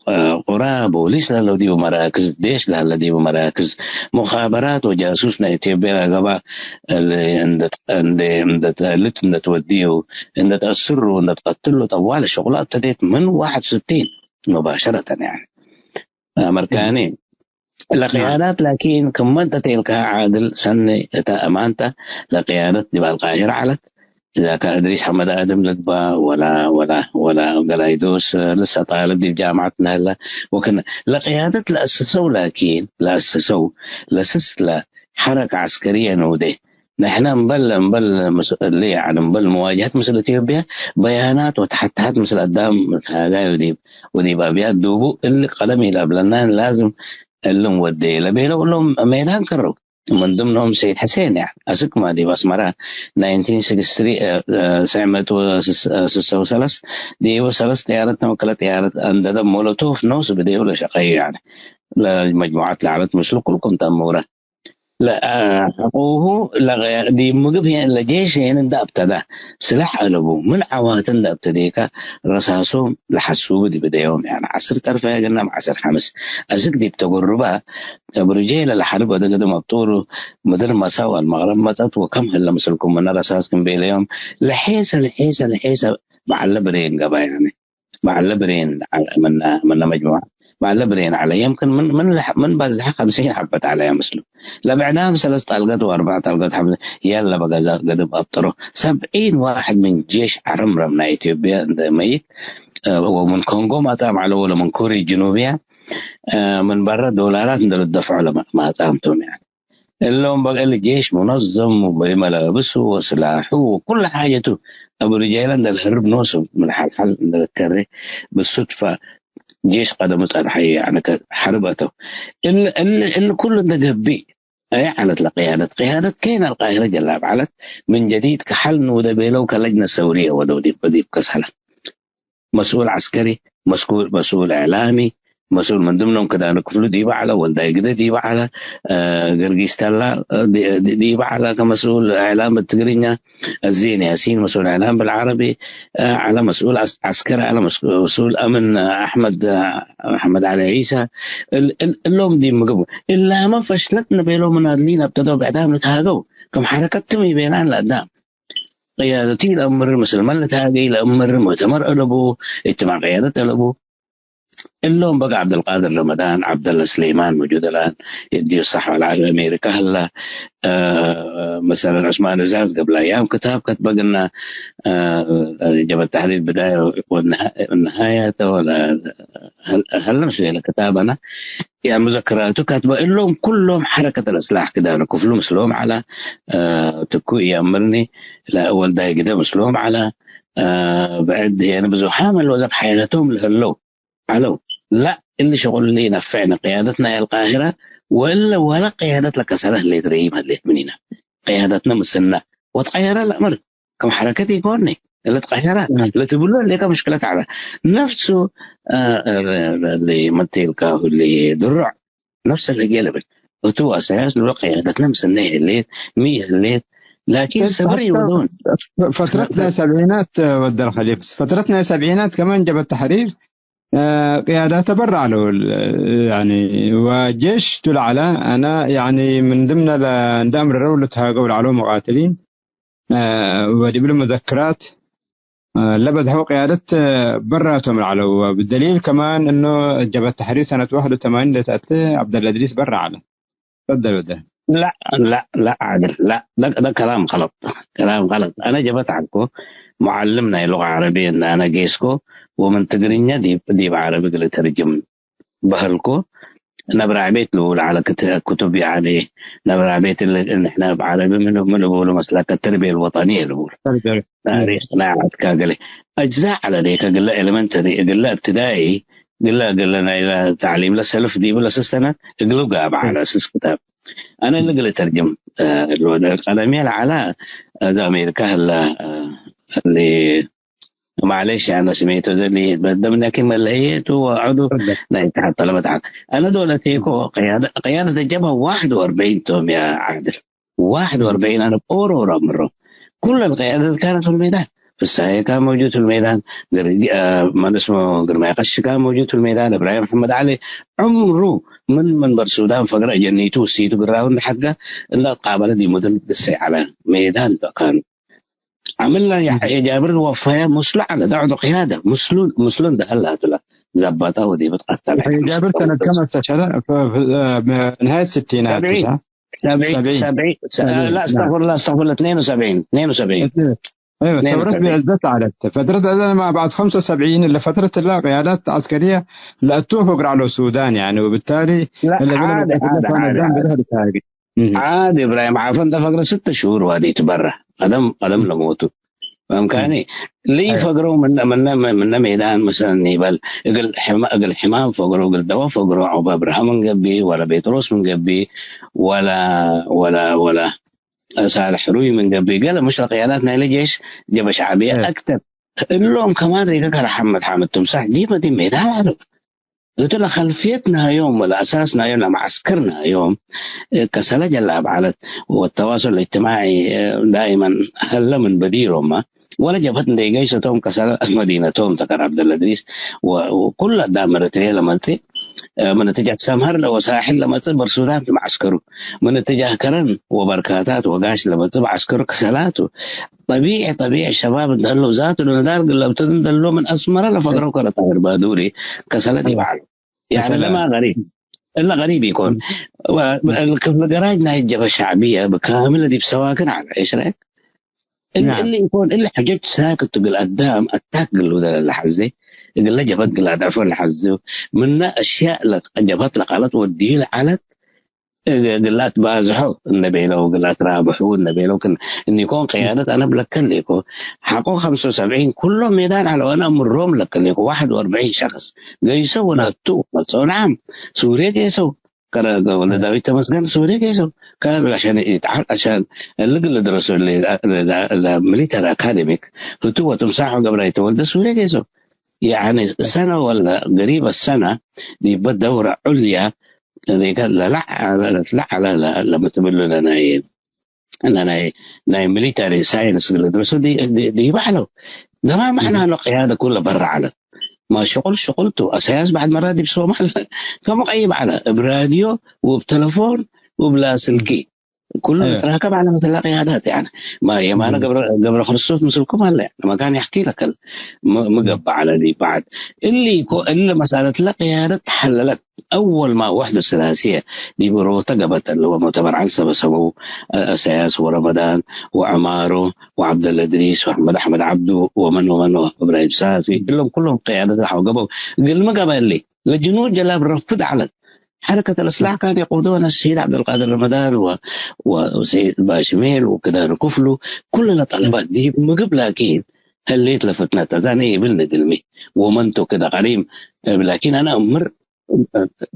እ፣ ቁራ ቦሊስ ለህለው ዲቡ መራክዝ፣ ዴሽ ለህለ ዲቡ መራክዝ፣ ሙኻበራት ወጃሱስ ናይ ኢትዮጵያ ለገብአ እሊ እንደ፣ እንደ፣ እንደ ተአልት እንደ ትወድዩ እንደ ተአስሩ፣ እንደ ትቀትሉ፣ ጠዋል ሸቁላት ተዴት ምን ዋሕድ ስቲን ሙባሸረተን፣ ያኒ፣ አመርካኒ። ለቅያዳት ላኪን፣ ክመ እንተ ቴልካ ዓድል ሰኒ እተ አማንተ፣ ለቅያደት ዲብ አልቃሂረ ዐለት። እዛ ከእድሪስ ሐመድ አድም ልግባ፣ ወላ፣ ወላ፣ ወላ ገላይዶስ ልሰ ጣልብ ዲብ ጃምዐት ነህለ፣ ወክነ ለቅያደት ለአሰሰው፣ ላኪን፣ ለአሰሰው ለስስ ለሐረከ ዐስከርየ ንውዴ። ንሕነ እምበል፣ እምበል ምስ-፣ እሊ፣ ያኒ፣ እምበል መዋጀሀት ምስል ኢትዮጵያ፣ በያናት ወተሐተሐት ምስል አዳም ታጋዩ ዲብ፣ ወዲብ አብያት ዱቡ እሊ ቀለም ኢለአብለናን ላዝም እሊ እንወዴ ለቤለው እሎም ሜዳን ከረው። ምን ድምኖም ሰይድ ሕሴን፣ ያኒ፣ አስክ ማ ዲብ አስመራ ናይንቲን ሲክስቲ ስሪ፣ እ፣ እ፣ ስዕመት ወስስ-፣ እ፣ ስሳ ወሰለስ ዲቡ ሰለስ ጠያረት ተመከለ ጠያረት አንደደ ሞሎቶፍ ኖሱ ብዴሁ ለሸቀዩ፣ ያኒ፣ ለመጅሙዓት ለዐለት ምስሉ ኩልኩም ተአምረ። ለአሐቁሁ ለገ-፣ ዲብ ምግብ ሄ-፣ ለጄሽ ሄን እንደ አብተደ፣ ስላሕ አለቡ፣ ምን ዐዋተ እንደ አብተዴከ፣ ረሳሶም ለሐሱቡ ዲብ እደዮም፣ ያኒ ዐስር ጠርፈ ገናም ዐስር ሐምስ። አስክ ዲብ ተጎሩበ፣ አብሩጄ ለለሐርብ ወደ ገደም አብጡሩ፣ ምድር መሰ ወአልመቅረብ መጸት ወከም ህለ ምስልኩም ምነ ረሳስ ክም ቤለዮም፣ ለሔሰ፣ ለሔሰ፣ ለሔሰ በዐለ ብሬን ገባ፣ ያኒ። በዐለ ብሬን ዐለ፣ ምነ፣ ምነ መጅሙዐ በዐለ ብሬን ዐለ። የምክን ምን፣ ምን ለሐ-፣ ምን በዝሐ ሐምሲን ሐበት ዐለየ ምስሉ። ለብዕዳም ሰለስ ጣልገት ወአርበዕ ጣልገት ሐምሲን የለ በገዛ ገድብ አብጠሮ። ሰብዒን ዋሕድ ምን ጄሽ ዐረምረም ናይ ኢትዮጵያ እንደ መይት፣ እ፣ ወምን ኮንጎ ማጻም ዐለው ወለምን ኮርየ ጅኑብያ፣ እ፣ ምን በረ ዶላራት እንደ ልደፍዖ ለማጻም ቶም፣ ያኒ። እሎም በ-፣ እሊ ጄሽ ሙነዘም ወበመላብሱ ወስላሑ ወኩሉ ሓጀቱ አቡ ርጃይለ እንደ ልሀርብ ኖሱ ምን ሐልሐል እንደ ልትከሬ ብሱድፈ ጄሽ ቀደሙ ጸንሐዩ፣ ያኒ ከ-፣ ሐርብ አተው። እሊ፣ እሊ፣ እሊ ኩሉ እንደ ገብእ አየ ዐለት ለቅያደት። ቅያደት ኬን አልቃሂረ ጀላብ ዐለት። ምን ጀዲድ ከሐል ንውደ ቤለው ከለጅነ ሰውርየ ወደው ዲብ፣ ዲብ ከሰለ። መስኡል ዐስከሪ፣ መስኩ-፣ መስኡል እዕላሚ፣ መስኡል ምን ድምኖም ክዳነ ክፍሉ ዲበ ዐለ፣ ወልዳይ ግደ ዲበ ዐለ፣ እ፣ ገርጊስ ተላ፣ እ፣ ዲ-፣ ዲ-፣ ዲበ ዐለ ከመስኡል እዕላም ብትግርኛ፣ አዜን ያሲን መስኡል እዕላም ብልዓረቢ፣ እ፣ ዐለ መስኡል ዐስ-፣ ዐስከሪ ዐለ፣ መስ-፣ መስኡል አምን አሕመድ፣ እ፣ አሕመድ ዐሊ ዒሳ፣ እል-፣ እል-፣ እሎም ዲብ ምግብ እላመ ፈሽለትነ ቤለው ምን አድሊን አብተደው ብዕዳም ልትሃገው፣ ክም ሐረከት ትም ኢቤናን ለአዳም። ቅያደቱ ለአምር፣ ምስል መን ልትሃጌ ለአምር፣ ሙእተመር አለቡ፣ እጅትማዕ ቅያደት አለቡ። እሎም በገ ዐብደልቃድር ረመዳን፣ ዐብደለ ስሌማን፣ መጁድ አልአን፣ የዲዮ ሰሕ ወለዐል አሜሪካ ህለ፣ እ፣ መሰለን ዑስማን እዛዝ ገብላያም ክታብ ከትበ ግና፣ እ፣ ጀበት ተሕሪር ብዳየ ወነሃ-፣ ወነሃያተ ወለ ሀል-፣ ሀለ ምስሌነ ክታብ አነ፣ ያ ሙዘክራቱ ካትበ እሎም ኩሎም ሐረከት አልእስላሕ ክዳነ ክፍሉ ምስሎም ዐለ፣ እ፣ ትኩ ኢአምርኒ ለወልዳይ ግደ ምስሎም ዐለ፣ እ፣ ብዕድ ህየነ ብዙሓም ለወዘብ ሐያቶም ለህለው ዐለው። ላ እሊ ሸቁል እንዴ ኢነፍዕነ ቅያደት ናይ አልቃሂረ ወእለ ወለ ቅያደት ለከሰረ ህሌት ረይም ህሌት ምኒነ። ቅያደትነ ምስልነ ወትቀየረ ለአምር። ክም ሐረከት ኢኮን እለ ትቀየረ እም። ለትብሎ ሌከ ምሽክለት ዐለ። ነፍሱ፣ እ፣ እ፣ ለ-፣ ለ-፣ መቴልካ ሁሌ ድሩዕ ነፍስ ለህጌ ለብል። እቱ አሰያስ ልብሎ ቅያደትነ ምስልነ ህሌት፣ ሚ ህሌት፣ ላኪን ሰብር ፈትረት ይወደውን። ፈትረት ናይ ሰብዒናት ወደል ከሊፍ፣ ፈትረት ናይ ሰብዒናት ከማን ጀበት ተሕሪር፣ እ፣ ቅያዳተ በረ ዐለው፣ ያኒ፣ ወጄሽ ቱ ለዐለ፣ አነ፣ ያኒ፣ ምን ድምነ ለ-፣ እንደ አምረረው ልትሃገው ለዐለው ሙቃትሊን፣ እ፣ ወዲብሊ ሙዘክራት፣ እ፣ ለበዝሐው ቅያደት በራቶም ለዐለው። ብደሊል ከማን እኖ ጀበት ተሕሪር ሰነት ዋሕድ ወተማኒን ለተአቴ ዐብደላ እድሪስ በረ ዐለ። ፈደል ወደ። ላ፣ ላ፣ ላ፣ ዓድል፣ ላ፣ ደ፣ ደ ከላም ገለጥ፣ ከላም ገለጥ። አነ ጀበት ዐልኮ፣ ሙዓልም ናይ ሉቀ ዐረብየ እንደ አነ ጌስኮ፣ ወምን ትግርኛ ዲብ፣ ዲብ ዐረቢ እግል ተርጅም በህልኮ፣ ነብረ ዕቤት ልቡል ዐለ ክት-፣ ክቱብ፣ ያኒ፣ ነብረ ዕቤት እሊ ንሕነ እብ ዐረቢ ምን፣ ምን ልቡሉ መስለከ፣ ተርቢየ ልወጠንየ ልቡል። ተርቢየ። ታሪክ ናይ ዐድካ ገሌ አጅዛእ ዐለ ዴከ፣ እግለ ኤለመንተሪ፣ እግለ እብትዳኢ፣ እግለ፣ እግለ ናይለ ተዕሊም ለሰልፍ ዲቡ ለስሰነት እግሉ ጋብ ዐለ ስስ ክታብ። አነ እሊ እግለ ተርጅም፣ እ፣ እሊ ወደ ቀለምየ ለዐለ፣ እዛ አሜሪካ ህለ፣ እ፣ እሊ ማዕሌሽ፣ አነ ስሜቱ ዘሊ በደምነኪ መለህየቱ ወዐዱ ናይ ኢትሓድ ጠለበት ዐል። አነ ዶለቴኮ ቅያደ-፣ ቅያደት ጀብሀ ዋሕድ ወአርበዒን ቶም ያ ዓድል። ዋሕድ ወአርበዒን አነ ኦሮራ ምሮ። ኩለ القيادات كانت في الميدان. ፍሳዬ ካን መውጁድ في الميدان። ግር-፣ አ፣ መን እስሞ ግርማይ ቀሺ ካን መውጁድ في الميدان። እብራሂም መሐመድ ዐሊ ዕምሩ ምን መንበር ሱዳን ፈግረ ጀኒቱ ውሲቱ ግራሁ እንደ ሐድገ እንደ አትቃበለ ዲብ ምድር ግሰይ ዐለ። ሜዳን ካኑ። አምላ የሕ-፣ የጃብር ወፈየ ምስሉ ዐለ። ዳዕዶ ቅያደ ምስሉ፣ ምስሉ እንደ ሀላ ቱ ለዘበጠ ወዲብ ትቀተለ። የጃብር ሰነት ከም አስተሸረ? ፍ-፣ ፍ-፣ አ፣ ንሃየት ስቲናት ሰብዒን። ሳ? ሰብዒን፣ ሰብዒን። ሰብዒን፣ ሰ-፣ ሰብዒን፣ ላ፣ ናም። አስተግፍሩላህ፣ አስተግፍሩላህ፣ ትኔን ወሰብዒን፣ ትኔን ወሰብዒን። እህ፣ አይወ፣ ትኔን ሰውረት ወሰብዒን። ብዕዘት ዐለት። ፈትረት አዘ ለማ ባዕድ ኸምሰ ወሰብዒን ለፈትረት ላ ቅያዳት ዐስከርየ ለአቱ ፈግር ዐለው ሱዳን፣ ያኒ፣ ወብታሊ ላ፣ ለበለ ዓዲ፣ ለቀትለ ዓዲ፣ ፋነ ዓዲ፣ ዳን ዓዲ። ብዘህ ልታገኝ። እህ። ዓዲ እብራሂም ዓፈ እንተ ፈግረ ስተ ሽሁር ዋዲቱ በረ። ቀደም፣ ቀደም ለሞቱ። ፈሀምካኒ? እም። ልኢፈግረው ምነ፣ ምነ፣ ምነ ሜዳን መሰለን ኒበል፣ እግል ሕማ-፣ እግል ሕማም ፈግሮ፣ እግል ደወ ፈግሮ፣ ዐውበ አብርሃ ምን ገብእ፣ ወለ ቤጥሮስ ምን ገብእ፣ ወለ፣ ወለ፣ ወለ ሳልሕ ሕሩይ ምን ገብእ፣ ገለ ምሽ ለቅያዳት ናይለ ጄሽ ጀበ ሸዕብየ እም። አክተር። እሎም ከማን ሪገ ከረ ሐመድ ሓምድ ትምሳሕ ዲመ ዲብ ሜዳን ዐለው። እቱ ለኸልፍየት ናዮም ወለአሳስ ናዮም ለመዐስከር ናዮም፣ እ፣ ከሰለ ጀላብ ዐለት ወተዋሶል እጅትማዒ፣ እ፣ ዳይመን ሀለ ምን በዲሮመ፣ ወለ ጀብሀት እንዴ ገይሰቶም ከሰለ መዲነቶም ተከር ዐብደለ እድሪስ ወ-፣ ወኩሉ አዳም ምን እትርየ ለመጽእ፣ እ፣ ምን እትጃህ ሰምሀር ወሳሕል ለመጽእ በርሱዳን መዐስከሩ፣ ምን እትጃህ ከረን ወበርካታት ወጋሽ ለመጽእ መዐስከሩ ከሰላቱ። ጠቢዕ፣ ጠቢዕ ሸባብ እንተ ህለው ዛቱ ለነዳር ግለብተት እንተ ህለው ምን አስመረ ለፈግረው ከረ ጣሂር ባዱሪ ከሰለ ዲብ ዐለው። ያኒ ከሰለ። ለማ ገሪብ፣ እለ ገሪብ ኢኮን። እም። ወ-፣ እም። ክፍለ ገራጅ ናይ ጀብሀ ሸዕብየ ብካምለ ዲብ ሰዋክን ዐለ። እሽ ረአይክ? እሊ፣ ናም። እሊ ኢኮን፣ እሊ ሐጀት ሳክት እግል አዳም አታክ ግሉ ለሐዜ፣ እግለ ጀብሀት ግል አድዕፎ ለሐዜ፣ ምነ አሽያእ ለጀብሀት ለቃለት ወዲህ ለዐለት፣ እግል አትባዝሖ እንዴ ቤለው፣ እግል አትራብሑ እንዴ ቤለው፣ ክን እኒኮን ቅያደት አነ ብለከሌኮ፣ ሐቆ ሐምሳ ወሰብዒን ኩሎም ሜዳን ዐለው፣ አነ እምሮም ለከሌኮ፣ ዋሕድ ወአርበዒን ሸክስ ገይሰው ወነቱ መጽኦ። ነዓም፣ ሱርየ ጌሰው፣ ከረ ወልደ ዳዊት ተመስገን ሱርየ ጌሰው፣ ከረ ዐሻን ይትዓል፣ ዐሻን እሊ እግል ልድረሱ ለ-፣ ለ-፣ ለ-፣ ለሚሊተሪ አካደሚክ ህቱ ወትምሳሖ ገብራይ ተወልደ ሱርየ ጌሰው። ያኒ ሰነ ወለ ገሪበ ሰነ ዲበ ደውረ ዑልያ ዲከ ለለዐ-፣ ለትለዐለ ለ-፣ ለምትብሉ ለናይ፣ ለናይ፣ ናይ ሚሊታሪ ሳይንስ እግል ልድረሱ ዲ-፣ ዲ-፣ ዲበ ዐለው። ደማ መዕና እም። ኖ ቅያደ ኩለ በረ ዐለት። ማ ሽቁል ሽቁል ቱ። አሰያስ በዕድ መራት ዲብ ሶማል ከሙ ቀይብ ዐለ። እብ ራድዮ ወእብ ተለፎን ወእብ ላስልኪ። ኩሉ እህ። ልትራከብ ዐለ ምስለ ቅያዳት፣ ያኒ። ማ የማነ እህ። ገብረ፣ ገብረ ክርስቶስ ምስልኩም ሀለ፣ ያኒ። መካን የሕኪ ለከል ም-፣ ምገብእ ዐለ ዲብ በዕድ። እሊ እኮ፣ እሊ መሳለት ለቅያደት ተሐለለት። አወል ማ ወሕደት ስላስየ ዲብ ሮተ ገበት፣ እሊ ወሙዕተመር ዐንሰበ ሰበው፣ አ-፣ አሰያስ ወረመዳን ወዐማሮ ወዐብደለ እድሪስ ወአሕመድ አሕመድ ዐብዱ ወመን ወመን ወእብራሂም ሳፊ፣ እሎም ኩሎም ቅያደት ለሐው ገበው። እግልሚ ገበ እሊ ለጅኑድ ጀላብ ረፍድ ዐለት። ሐረከት አልእስላሕ ካን የቁዶ አነ ሰይድ ዐብደልቃድር ረመዳን ወ-፣ ወሰይድ ባሽሜል ወክዳር ክፍሉ፣ ኩለ ለጠለባት ዲብ ምግብ ላኪን ህሌት ለፍትነት አዛነ ይብል ንግልሚ ወመንቱ ክደ ቀሪም እብ ላኪን አነ እምር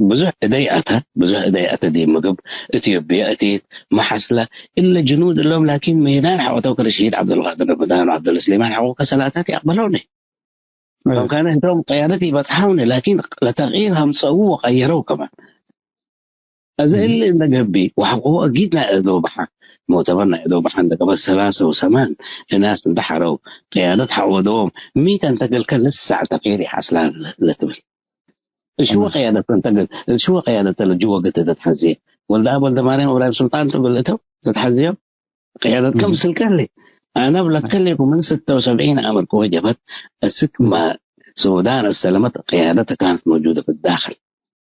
ብዙሕ እደይ አተ፣ ብዙሕ እደይ አተ ዲብ ምግብ እትዮጵየ እቲት መሐስለ እለ ጅኑድ እሎም ላኪን ሜዳን ሐቆተው ከለ ሸሂድ ዐብደልቃድር ረመዳን ወዐብደለ ስሌማን ሐቆ ከሰላታት ይአቅበለውኒ። እህ። ፈምካነ ህቶም ቅያደት ኢበጽሐውኒ፣ ላኪን ለተግይር ሀምጸዉ ወቀየረው ከማን። አዜ እም። እሊ እንደ ገብእ ወሐቆሁ አጊድ ናይ አዶብሐ፣ ሙዕተበር ናይ አዶብሐ እንደ ገበት ሰላሰ ወሰማን እናስ እንደ ሐረው ቅያደት ሐወደዎም፣ ሚተ እንተ ገልከ ልሳዕ ተግይር ይሐስላ ለ-፣ ለትብል። እሽወ አማ። ቅያደት እንተ ገል-፣ እሽወ ቅያደት ለጅወ ገት ተትሐዜ። ወልደ አብ ወልደ ማርያም ወእብራሂም ሱልጣን ቱ ገልእተው ተትሐዜዮም። ቅያደት ከም እም። ስልከ ህሌ። አነ እብለከ ህሌኩ ምን ስተ ወሰብዒን አመርኩ ወጀበት እስክ ማ ሱዳን አስተለመት ቅያደተ ካነት መውጁደ ፊ ዳክል።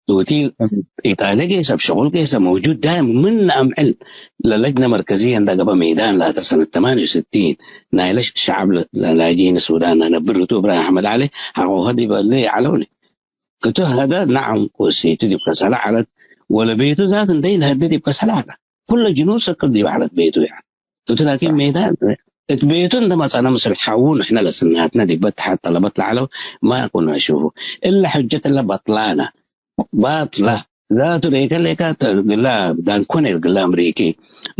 ቱቲ እም። ኢጣልየ ጌሰ፣ እብ ሽቁል ጌሰ መውጁድ ዳይም ምን አምዕል ለለጅነ መርከዝየ እንደ ገበ ሜዳን ላተ ሰነት ተማንየ ወስቲን ናይለ ሸዐብ ለ-፣ ለ-፣ ላጂነ ሱዳን ነነብር ህቱ እብራሂም አሕመድ ዐሊ ሐቆ ሀዲ በሌ ዐለውኒ። ህቱ ሀደ ነዐም ወእሲቱ ዲብ ከሰለ ዐለት ወለቤቱ ዛት እንደ ኢለሀዴ ዲብ ከሰለ ዐለ። ኩለ ጅኑድ ሰክብ ዲብ ዐለት ቤቱ፣ ያኒ። እቱ ላኪን ሜዳን እት ቤቱ እንደ መጸነ ምስል ሐዉ ንሕነ ለስናትነ ዲበ እተሓድ ጠለበት ለዐለው ማ ኩና ንሹፉ። እለ ሕጀት እለ በጥላነ፣ ባጥለ፣ ዛቱ ሌከ ሌከ እግላ ዳንኮኔ እግላ አምሪኪ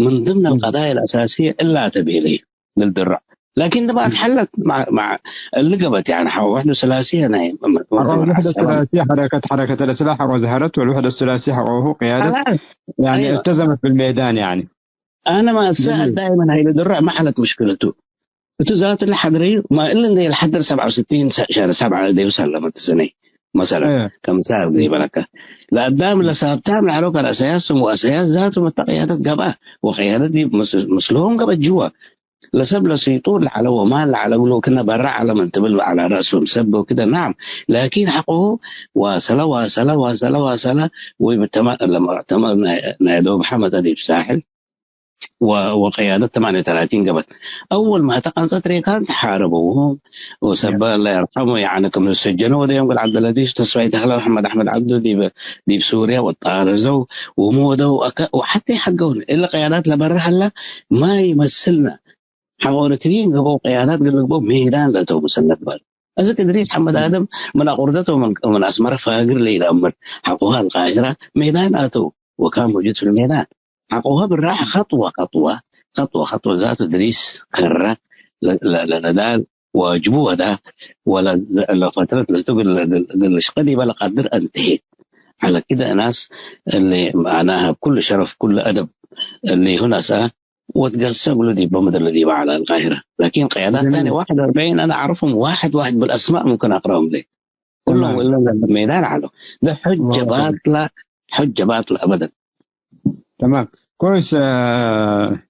ምን ድምነ እም። አልቀዳየ አልአሳስየ እላ ተ ቤለዩ። ልድረዕ። ላኪን ድማት ሐለት መዕ፣ መዕ እሊ ገበት፣ ያኒ ሐቆ ውሕደት ሱላስየ ናይ ም-፣ ም-፣ ሐቆ ውሕደት ሐሳባም። ሱላስየ ሐረከት፣ ሐረከት አልእስላሕ ሐቆ ዘሀረት ወልውሕደት ሱላስየ ሐቆሁ ቅያደት፣ ሐላስ። ያኒ አይወ። እልተዘመት ብልሜዳን፣ ያኒ። አነ ማሰ ጀሚል። ዳይመን ሀይ ልድረዕ መሐለት ሙሽክለቱ። እቱ ዛቱ ለሐድረዩ፣ ማ እሊ እንዴ ለሐድር ሰብዓ ወስቲን ሰ-፣ ሸህር ሰብዓ እንዴ ውሰል ለመትስነይ። መሰለን፣ እህ። ከምሳል እህ። ዘይበለከ። ለአዳም እህ። ለሳብታም ለዐለው ከረአሰያስ ስም ወአሰያስ ዛቱ መተ ቅያደት ገብአ፣ ወቅያደት ዲብ ምስ-፣ ምስልሆም ገብአት ጅወ። ለሰብ ለስይጡር ለዐለ ወማል ለዐለ እግሉ ክነ በረ ዐለ ምን ትብል ዐለ ረአሶም ሰብ ወክደ ነዓም። ላኪን ሐቆሁ ዋሰለ፣ ዋሰለ፣ ዋሰለ፣ ዋሰለ ወይ ብተመ-፣ ለመዕተመር ናይ፣ ናይ ዶብ ሐመተ ዲብ ሳሕል ወ-፣ ወቅያደት ተማንየ ወተላቲን ገበት። አወል ማተ ቀንጸት ሬካን ተሓረበውሁም ወሰበ አላህ የርሐሙ፣ ያኒ ክም ሰጀነ ወደዮም እግል ዐብደለዚዝ ተስፋይ ተክለ ወሐመድ አሕመድ ዐብዱ ዲብ፣ ዲብ ሱርየ ወጣረዘው ወሞደው አከ ወሐቴ ሐገውን። እሊ ቅያዳት ለበረ ሀላ ማ ይመስልነ ሐቆ ኤረትርዪን ገብአው ቅያዳት እግል ልግበው ሜዳን ለአተው ምሰል ነግባል። አስክ እድሪስ ሐመድ አደም ምን አቁርደት ወምን፣ ምን አስመረ ፋግር ለኢለአምር፣ ሐቆሀ አልቃሂራ ሜዳን አተው ወካን መውጁድ ፊ ልሜዳን። ሐቆሀ ብራሐ ኸጥወ ኸጥወ፣ ኸጥወ ኸጥወ ዛቱ እድሪስ ከረ ለ-፣ ለ-፣ ለነዳል ዋጅቡ ወዳ፣ ወለ ዘ-፣ ለፈትረት ለቱ እግል፣ እግል፣ እግል ልሽቀ ዲበ ለቀድር አንተሄት። ዐለ ክደ እናስ እሊ መዕናሀ ብኩሉ ሸረፍ፣ ብኩሉ አደብ እሊ ሁ ነስአ ወትገሰ እግሉ ዲበ ምድር ለዲበ ዐለ አልቃሂረ። ላኪን ቅያዳት ጀሚል። ታኒ ዋሕድ ወአርበዒን አነ አዕርፍሁም ዋሕድ ዋሕድ ብልአስማእ ሙምክን አቅረአሁም ለይ። ኩሎም ተማም። እለ ሜዳን ዐለው። ደ ሑጀ ዋው። ባጥለ፣ ሑጀ ባጥለ አበደን። ተማም። ኮይስ፣ አ፣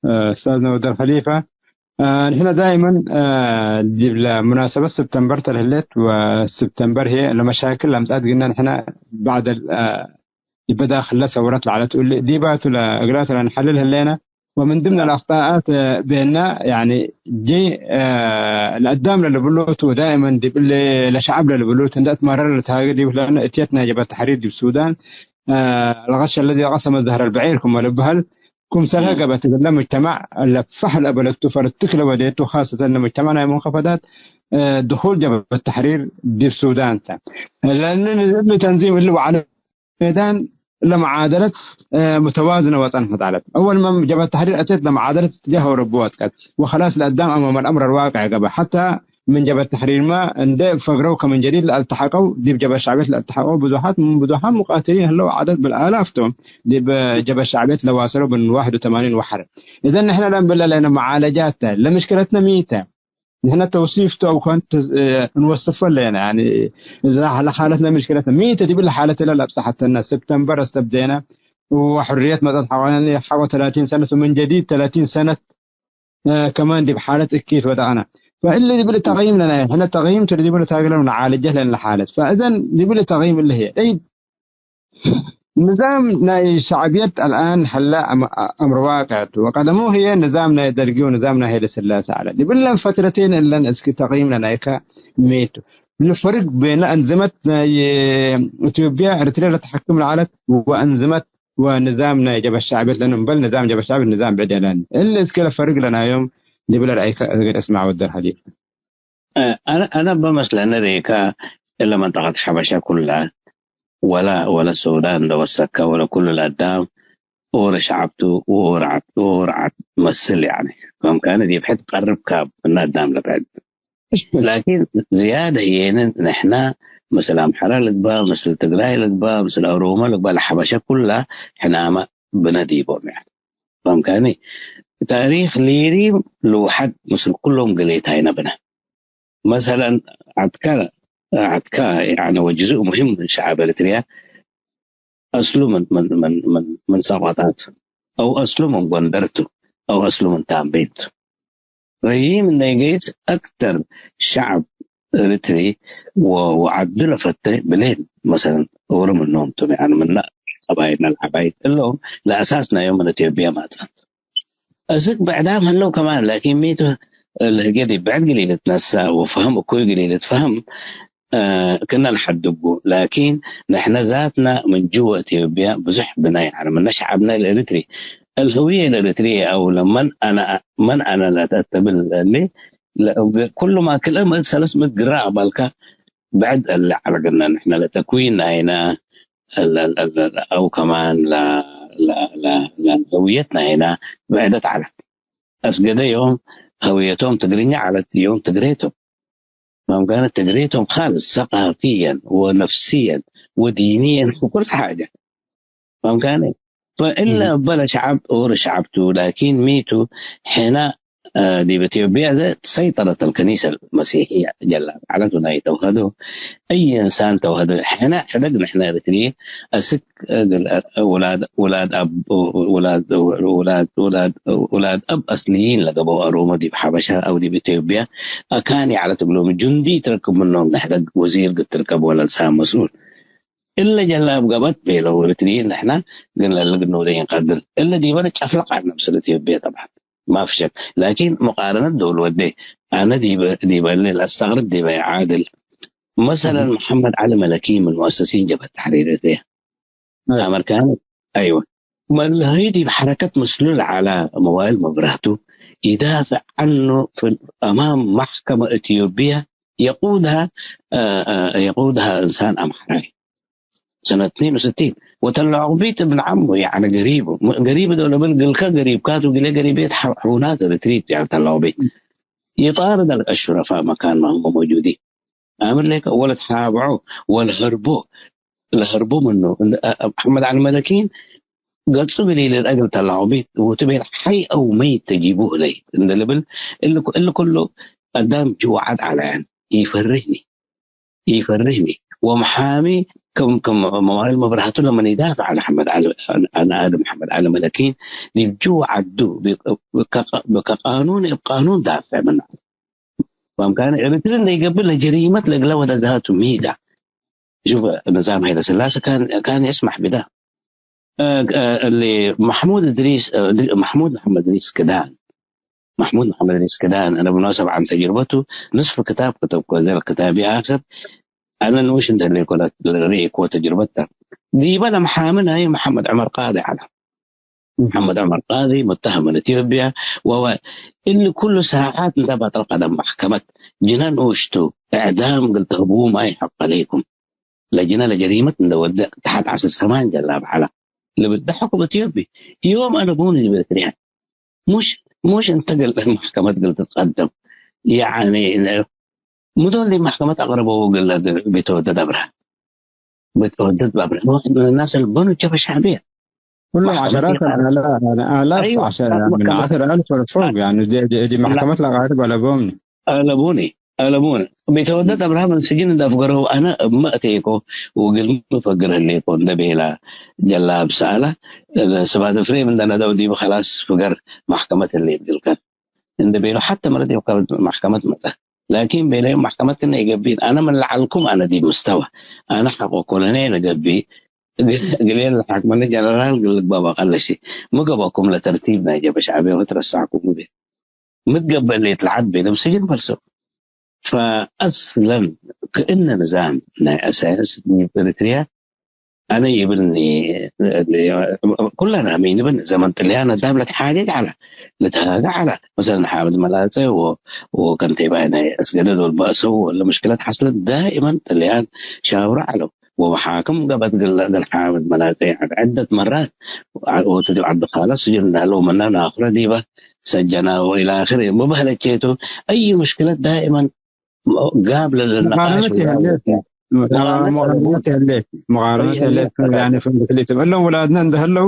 አ፣ ኡስታዝነ ወደር ኸሊፋ፣ አ፣ ንሕነ ዳይመን፣ አ፣ ዲብ ለሙናሰበት ሰብተምበር ተልህሌት፣ ወሰብተምበር ህዬ ለመሻክል ለአምጽአት ግነ ንሕነ ባዕድ፣ አ፣ እበ ዳክለ ሰውረት ለዐለት እሊ ዲባቱ ለእግላቱ ለንሐልል ህሌነ፣ ወምን ድምነ ለአክጣአት ቤና፣ ያኒ፣ ጂ፣ አ፣ ለአዳም ለልብሉቱ፣ ዳይመን ዲብ እሊ ለሸዐብ ለልብሉት እንደ እትመረር ለትሃጌ ዲብ ለነ እትየት ናይ ጀብሀት ተሕሪር ዲብ ሱዳን፣ አ፣ الغش الذي قسم ظهر البعير ክመ ልብሀል፣ ክምሰልሀ ም። ገብአት እግለ ሙጅተማዕ ለፋሕ ለአበለቱ ፈርትክ ለወዴቱ፣ ካሰተን ለሙጅተማዕ ናይ መንከፈዳት፣ አ፣ ድኹል ጀብሀት ተሕሪር ዲብ ሱዳን ተ። ለእነ ንዝብ ተንዚም እሊ ወዐለ ሜዳን ለመዓደለት፣ እ፣ ሙተዋዝነ ወጸንሐት ዐለት። አወል መ ጀብሀት ተሕሪር አቴት ለመዓደለት እትጃህ ወረቡ ወጥቀት ወኸላስ ለአዳም አማም አልአምር አልዋቅዕ ገብአ። ሐታ ምን ጀብሀት ተሕሪርመ እንዴ ፈግረው ከምን ጀዲድ ለአልተሐቀው፣ ዲብ ጀብሀት ሸዕብየት ለአልተሐቀው ብዙሓት ምን ብዙሓን ሙቃትሊን ህለው ዐደድ ብልአላፍ ቶም። ዲብ ጀብሀት ሸዕብየት ለዋሰለው ምን ዋሕድ ወተማኒን ወሐር። እዘን ንሕነ ለእንብለ ለነ መዓለጃት ተ፣ ለምሽክለትነ ሚ ተ፧ ንሕነ ተውሲፍ ቱ አው ከንቱ፣ እ፣ እንወስፎ ለነ፣ ያኒ፣ ለሐ-፣ ለሓለትነ ምሽክለትነ ሚ ተ ዲብ ለሓለት እለ ለአብጸሐተነ፣ ሰብተምበር አስተብዴነ ወሕርየት መጸት ሐቆነ ሐቆ ተላቲን ሰነት ወምን ጀዲድ ተላቲን ሰነት፣ እ፣ ከማን ዲብ ሓለት እኪት ወደቅነ። ፈእሊ ዲብሊ ተቅይም ለነ፣ ሕነ ተቅይም ቱ ዲብሊ ታግለን ወነዓልጀህ ለነ ለሓለት። ፈእዘን ዲብሊ ተቅይም እሊ ህዬ፣ ጠይብ፣ ንዛም ናይ ሸዕብየት አልአን ሀለ አም-፣ አምር ዋቅዕ ቱ። ወቀደሙ ህዬ ንዛም ናይ ደርጊ ወንዛም ናይ ሀይለ ስላሴ ዐለ። ዲብለን ፈትረቴን እለን እስክ ተቅይም ለናይከ ሚ ቱ፧ ለፈርግ ቤነ አንዝመት ናይ ኢትዮጵያ፣ ኤረትርያ ለተሐክም ለዐለት ወአንዝመት ወንዛም ናይ ጀብሀት ሸዕብየት ለነ እምበል ንዛም ጀብሀት ሸዕብየት ንዛም ብዕድ የለን። እሊ እስክ ለፈርግ ለናዮም ዲብለ ረአይከ እግል እስማዕ ወደር ሀሊብ። እ፣ አነ፣ አነ በመስለኒ ርኢከ እለ መንጠቀት ሐበሸ ኩለ ወለ፣ ወለ ሱዳን እንደ ወሰከ ወለ ኩሉ ለአዳም ኦረ ሸዐብቱ ወኦረ ዐድ፣ ወኦረ ዐድ መስል፣ ያኒ፣ ፈሀምካኒ፧ ዲብ ሕድ ቀርብ ካብ እነ አዳም ለብዕድ። እሺ። ላኪን ዝያደ ህዬንን ንሕና ምስል አምሐረ ልግበእ፣ ምስል ትግራይ ልግበእ፣ ምስል ኦሮሞ ልግበእ፣ ለሐበሸ ኩለ ሕናመ ብነ ዲቦም፣ ያኒ። ፈሀምካኒ፧ ታሪክ ሊሪም ልውሐድ ምስል ኩሎም ግሌታይነ ብነ። መሰለን፣ ዐድከ፣ ዐድከ፣ ያኒ፣ ወጅዝእ ሙሂም ምን ሸዐብ ኤሪትርያ፣ አስሉ ምን፣ ምን፣ ምን፣ ምን፣ ምን ሰቆጣ ቱ፣ አው አስሉ ምን ጎንደር ቱ፣ አው አስሉ ምን ታምቤን ቱ። ረዪም እነይ ገይስ አክተር ሸዐብ ኤሪትሪ ወ-፣ ወዐዱ ለፈቴ ብሌን፣ መሰለን፣ ኦሮ ምኖም ቶም፣ ያኒ፣ ምነ ቀባይል ለዐባይት እሎም ለአሳስ ናዮም ምን ኢትዮጵያ ማጽአት። አስክ ብዕዳም ህለው ከማን፣ ላኪን ሚ ቱ፣ ለህጌ ዲብ ብዕድ እግል ኢልትነሰእ ወፈሀም እኩይ እግል ኢልትፈሀም፣ እ፣ ክነ ለሐድጉ። ላኪን ንሕነ ዛትነ ምን ጅወ ኢትዮጵያ ብዙሕ ብናይ፣ ዐለ፣ ምነ ሸዐብነ ለኤሪትሪ፣ አልህውየ ለኤሪትርየ አው ለመን አነ፣ መን አነ ለተአተብል እሊ፣ ለ-፣ ኩሉ ማ ክልኤ ምእት ሰለስ ምእት ግራ አቅባልከ ብዕድ እለ ዐለ። ግነ ንሕነ ለተክዊን ናይነ፣ ለ-፣ ለ-፣ ለ-፣ አው ከማን ለ-፣ ለ-፣ ለ-፣ ለህውየት ናይነ ብዕደት ዐለት። አስገደ ዮም ህውየቶም ትግርኛ ዐለት፣ ዮም ትግሬ ቶም። ፈሀምካኒ፧ ትግሬ ቶም ካልስ ሰቃፍየን ወነፍስየን ወዲንየን ወኩል ሓጀ። ፈሀምካኒ፧ ፈእለ እም። እበ ለሸዐብ ኦሮ ሸዐብ ቱ፣ ላኪን ሚ ቱ፣ ሕነ፣ አ፣ ዲብ ኢትዮጵያ ዘ ሰይጠረት አልከኒሰ አልመሲሕየ ጀላብ ዐለት ወናይ ተውሀዶ፣ አይ እንሳን ተውሀዶ፣ ሕነ ሕደግ ንሕነ ኤሪትርይን አስክ እግል ውላድ፣ ውላድ አብ፣ ውላድ፣ ውላድ፣ ውላድ፣ ውላድ አብ አስልይን ለገብአው አሮሞ ዲብ ሐበሸ አው ዲብ ኢትዮጵያ አካን ይዐለት እግሎም፣ ጁንዲ ትረክብ ምኖም ነሕደግ ወዚር ግትርከብ ወለ ልሳን መስኡል። እለ ጀላብ ገብአት ቤለው ኤሪትርይን ንሕነ ግን ለልግኖ ደይን ቀድር። እለ ዲበነ ጨፍለቅ ዐድነ ምስል ኢትዮጵያ ጠብዐን ማፊ ሸክ። ላኪን ሙቃረነት ዶል ወዴ አነ ዲበ፣ ዲበ እሊ ለአስተቅርብ ዲበ ይዓድል። መሰለን እህ። መሐመድ ዐሊ መለኪ ምን ሙአሰሲን ጀብሀት ተሕሪር ኤሪትርያ። አይ። አመርካኒ፧ አይወ። መልህዩ ዲብ ሐረከት ምስሉ ለዐለ መዋእል መብራህቱ፣ يدافع عنه في أمام محكمة إثيوبية يقودها، آه، آه، يقودها إنسان أمحري سنة اثنين وستين. وتلعوبيت ابن عمه، يعني قريبه، م-، قريب دولة من قلكا قريب كاتو قلي قريبيت ح-، حونات رتريت، يعني تلعوبيت يطارد الشرفاء مكان ما هم موجودين. አምር ሌከ ወለትሓብዖ ወለሀርቦ፣ ለሀርቦ ምኑ። እንደ፣ አ-፣ አ-፣ መሐመድ ዐሊ መለኪን ገጹ ገሌ ለእግል ተላዖ ቤት ወቱ ቤል ሐይ አው መይት ተጂቡ ህለይ እንደ ልብል፣ እሊ ኩ-፣ እሊ ኩሉ አዳም ጅወዓት ዐለያን ኢፈርህኒ፣ ኢፈርህኒ። ወመሓሚ ክም፣ ክም መዋእል መብርሃቱ ለመን ይዳፍዕ ዐለ መሐመድ ዐሊ፣ አነ አድም መሐመድ ዐሊ መለኪን ዲብ ጅወዓቱ ብ-፣ ከ-፣ ከቃኑን እብ ቃኑን ዳፍዕ ምነ። ወአምካነ ኤረትሪ እንዴ ኢገብእ ለጀሪመት ለእግለ ወደ ዛቱ ሚ ተ። ሹፍ፣ ንዛም ሀይለ ስላሴ ካን፣ ካን የስመሕ ብደ። እ፣ እ፣ እሊ መሕሙድ እድሪስ፣ እ፣ እድሪ-፣ መሕሙድ መሐመድ እድሪስ ክዳን፣ መሕሙድ መሐመድ እድሪስ ክዳን፣ እነ ብመናሰብ ዐን ተጅርበቱ ንስፍ ክታብ ከተብኮ፣ ዘ ክታቢ አክር፣ አነ ንኡሽ እንደ ህሌኮ ለርእኮ ተጅርበት ተ። ዲበ ለመሓሚ ናይ መሐመድ ዑመር ቃዲ ዐለ። መሐመድ ዑመር ቃዲ ሙተሀም ምን ኢትዮጵያ ወወ እሊ ኩሉ ሳዓት እንተ ባጥር ቀደም መሕከመት ጅነን ኡሽቱ እዕዳም እግል ተህቡሁ ማይ ሐቅ ዐለይኩም። ለጅነ ለጀሪመት እንደ ወድዕ ተሐት ዐስር ሰማን ጀላብ ዐላ ልብል ደሐኩም ኢትዮጵይ ዮም አለቡኒ ዲብ ኤርትርያ። ሙሽ፣ ሙሽ እንተ እግል መሕከመት እግል ትትቀደም። ያኒ ምዶል ዲብ መሕከመት አቅረበው እግል ቤተወደድ አብርሃ። ቤተወደድ አብርሃ ዋሕድ ምን ናስ አልበኑ ጀብሀ ሸዕብየ። ኩሎም መሕከመት ዐሸራት ይቀ-፣ አላ-፣ አላፍ አይወ፣ ዐሸ-፣ ምን ከመሰ-፣ ዐስር አልፍ ወለፎቅ፣ ያኒ ዲ፣ ዲ፣ ዲ ላ-፣ መሕከመት ለአቃርብ አለቦምኒ። አለቡኒ፣ አለቡኒ። ቤተወደድ አብርሃ ምን ስጅን እንደ አፍገረው አነ እመ እቴኮ ወእግልሚ ፈግር ህሌኮ እንደ ቤላ ጀላብ ሰአላ። ስብሐት ኤፍሬም እንደ ነደው ዲብ ከላስ ፍገር መሕከመት ህሌት እግልከ እንደ ቤሎ ሐተ መረ ዲብ ከብድ መሕከመት መጸ። ላኪን ቤለዮም መሕከመት ክነ ኢገብኢን። አነ ምን ለዐልኩም አነ ዲብ ምስተወ አነ ሐቆ ኮለኔ ለገብእ እግሌን ለሐክመኒ ጀነራል እግል ልግበእ በቀለሺ። ሚ ገብአኩም ለተርቲብ ናይ ጀበ ሸዕብየ ወትረሳዕኩም እቤ። ሚ ትገብእ ሌት ለዐድ ቤለም ስጅን ፈልሰው። ፈአስለን ክእነ ንዛም ናይ አሳያስ ዲብ ኤሪትርያ አነ ይብልኒ፣ ኩለና ሚ ንብል፣ ዘመን ጥልያን አዳም ለትሓጌግ ዐለ፣ ልትሃገ ዐለ። መሰለን ሓምድ መላጼ ወ-፣ ወከንቴባይ ናይ አስገደድ ወልበአሰው ለምሽክለት ሐስለት ዳኢመን ጥልያን ሻብሮ ዐለው። ወመሓክም ገብአት እግል፣ እግል ሓምድ መላጼ ዐድ ዐደት መራት ወቱ ዲብ ዐብድካለት ስጅን ለህለው ምነ ናክረ ዲበ ሰጀና ወኢለ አክር። እብ በህለቼቱ አይ ምሽክለት ዳኢመን ጋብለ ለነቃሽ መቃረነት ወላ የህሌት፣ ወላ መቃረነት የህሌት። መቃረነት አይ፣ የህሌት። አይ፣ ያኒ ፍንድክሊትም እሎም ውላድነ እንደ ህለው፣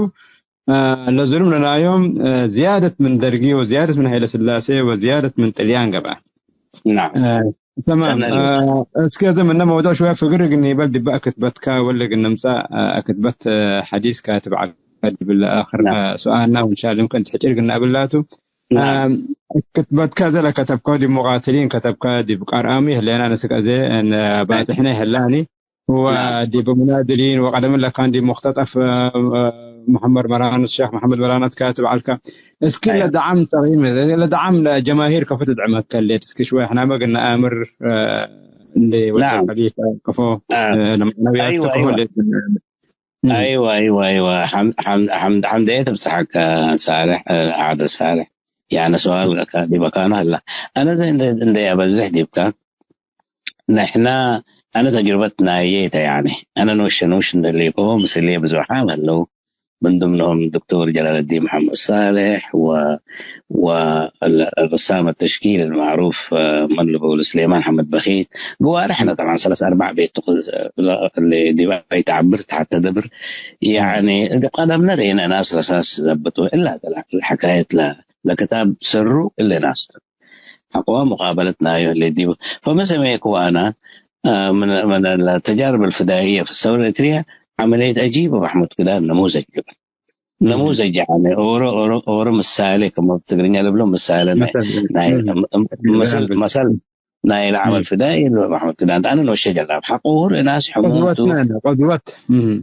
አ፣ ለዝሉም ለናዮም፣ አ፣ ዝያደት ምን ደርጊ ወዝያደት ምን ሀይለ ስላሴ ወዝያደት ምን ጥልያን ገብአ። ናም። አ፣ ተማም። ሰነድ። አ፣ እስከ እዘ ምነ መውዱዕ ሽወያ ፍግር እግል ኒበል ዲበ አክትበትካ ወለ እግል ንምጻእ፣ አ፣ አክትበት፣ አ፣ ሐዲስ ካትብ ዐለ ዲብ ለአክር፣ ናም። አ፣ ሱኣልና ወንሻልም ከእንት ሕጭር እግል ነአብላቱ። ናም። አም፣ ክትበትከ እዘ ለከተብከው ዲብ ሙቃትሊን ከተብከ፣ ዲብ ቃርአሚ ህሌና ንስክ እዜ እን ናም። ባጽሕነ ህላኒ፣ ወዲብ ናም። ሙናድሊን ወቀደም ለካን ዲብ ሙክተጠፍ፣ አ፣ መሐመድ መራኖት፣ ሼክ መሐመድ መራኖት ካትብ ዐልከ። እስኪ አዮ። ለደዓም ተቅይም፣ ለደዓም ለጀማሂር ከፎ ትድዕመከ ሌት፣ እስኪ ሽወይ ሕናመ ግነ አምር፣ አ፣ እንዴ ወደ ናም። ከሊፈ ከፎ፣ አ። አ፣ ለመዕነውያት አይወ፣ ከፎ አይወ። ሌት። እም። አይወ፣ አይወ፣ አይወ። ሐም-፣ ሐም-፣ ሐም-፣ ሐምድ፣ ሐምድ እየ ትብጽሐከ ሳልሕ፣ እ፣ ዓድል ሳልሕ። ያነ ሰዋል ከ-፣ ዲበ ካኑ ሀላ። አነ ዘይ እንደ፣ እንደ አበዝሕ ዲብከ፣ ንሕና፣ አነ ተጅርበት ናየ ተ፣ ያኒ፣ አነ ኖሸ ኖሽ እንደ ሌኮ ምስሌ ብዙሓም ሀለው። ምን ድምነሁም ዶክተር ጀላለዲን መሐመድ ሳልሕ ወ-፣ ወ-፣ ال-፣ الرسام التشكيلي المعروف፣ አ፣ መን ልበው ስሌማን ሐመድ በኺት። ግዋረ ሕነ ጠብዓን ሰለስ አርባዕ ቤት ትኹ-፣ ለ-፣ ለ-፣ ዲብ አይ ተዐብር ተሐተ ደብር። ያኒ እብ ቀደምነ ሬነ ናስ ረሳስ ዘብጥ ወእላ ተላ-፣ ለሐካየት ለ-፣ ለክታብ ሰሩ እለ ናስ ሐቆ ሙቃበለት ናዩ ህሌት ዲቡ። ፈመ ሰሜኩ አነ፣ አ፣ ምን፣ ምን ለተጃርብ አልፍዳኢየ ፊ ሰውረ ኤሪትርየ ዐመልየት አጂብ ወመሕሙድ ክዳን ነሙዘጅ ልብል። ነሙዘጅ፣ ያኒ፣ ኦሮ፣ ኦሮ፣ ኦሮ ምሳሌ፣ ከመ ትግርኛ ልብሎ ምሳሌ ናይ፣ መሰል፣ ናይ፣ እም፣ እም፣ እም፣ ምስል፣ መሰል ናይ ለዐመል እም። ፍዳኢ መሕሙድ ክዳን። አነ ኖሸ ጀላብ ሐቆ ውር እናስ ሕሙምቱ። ቅድወትነ፣ ቅድወት። እም።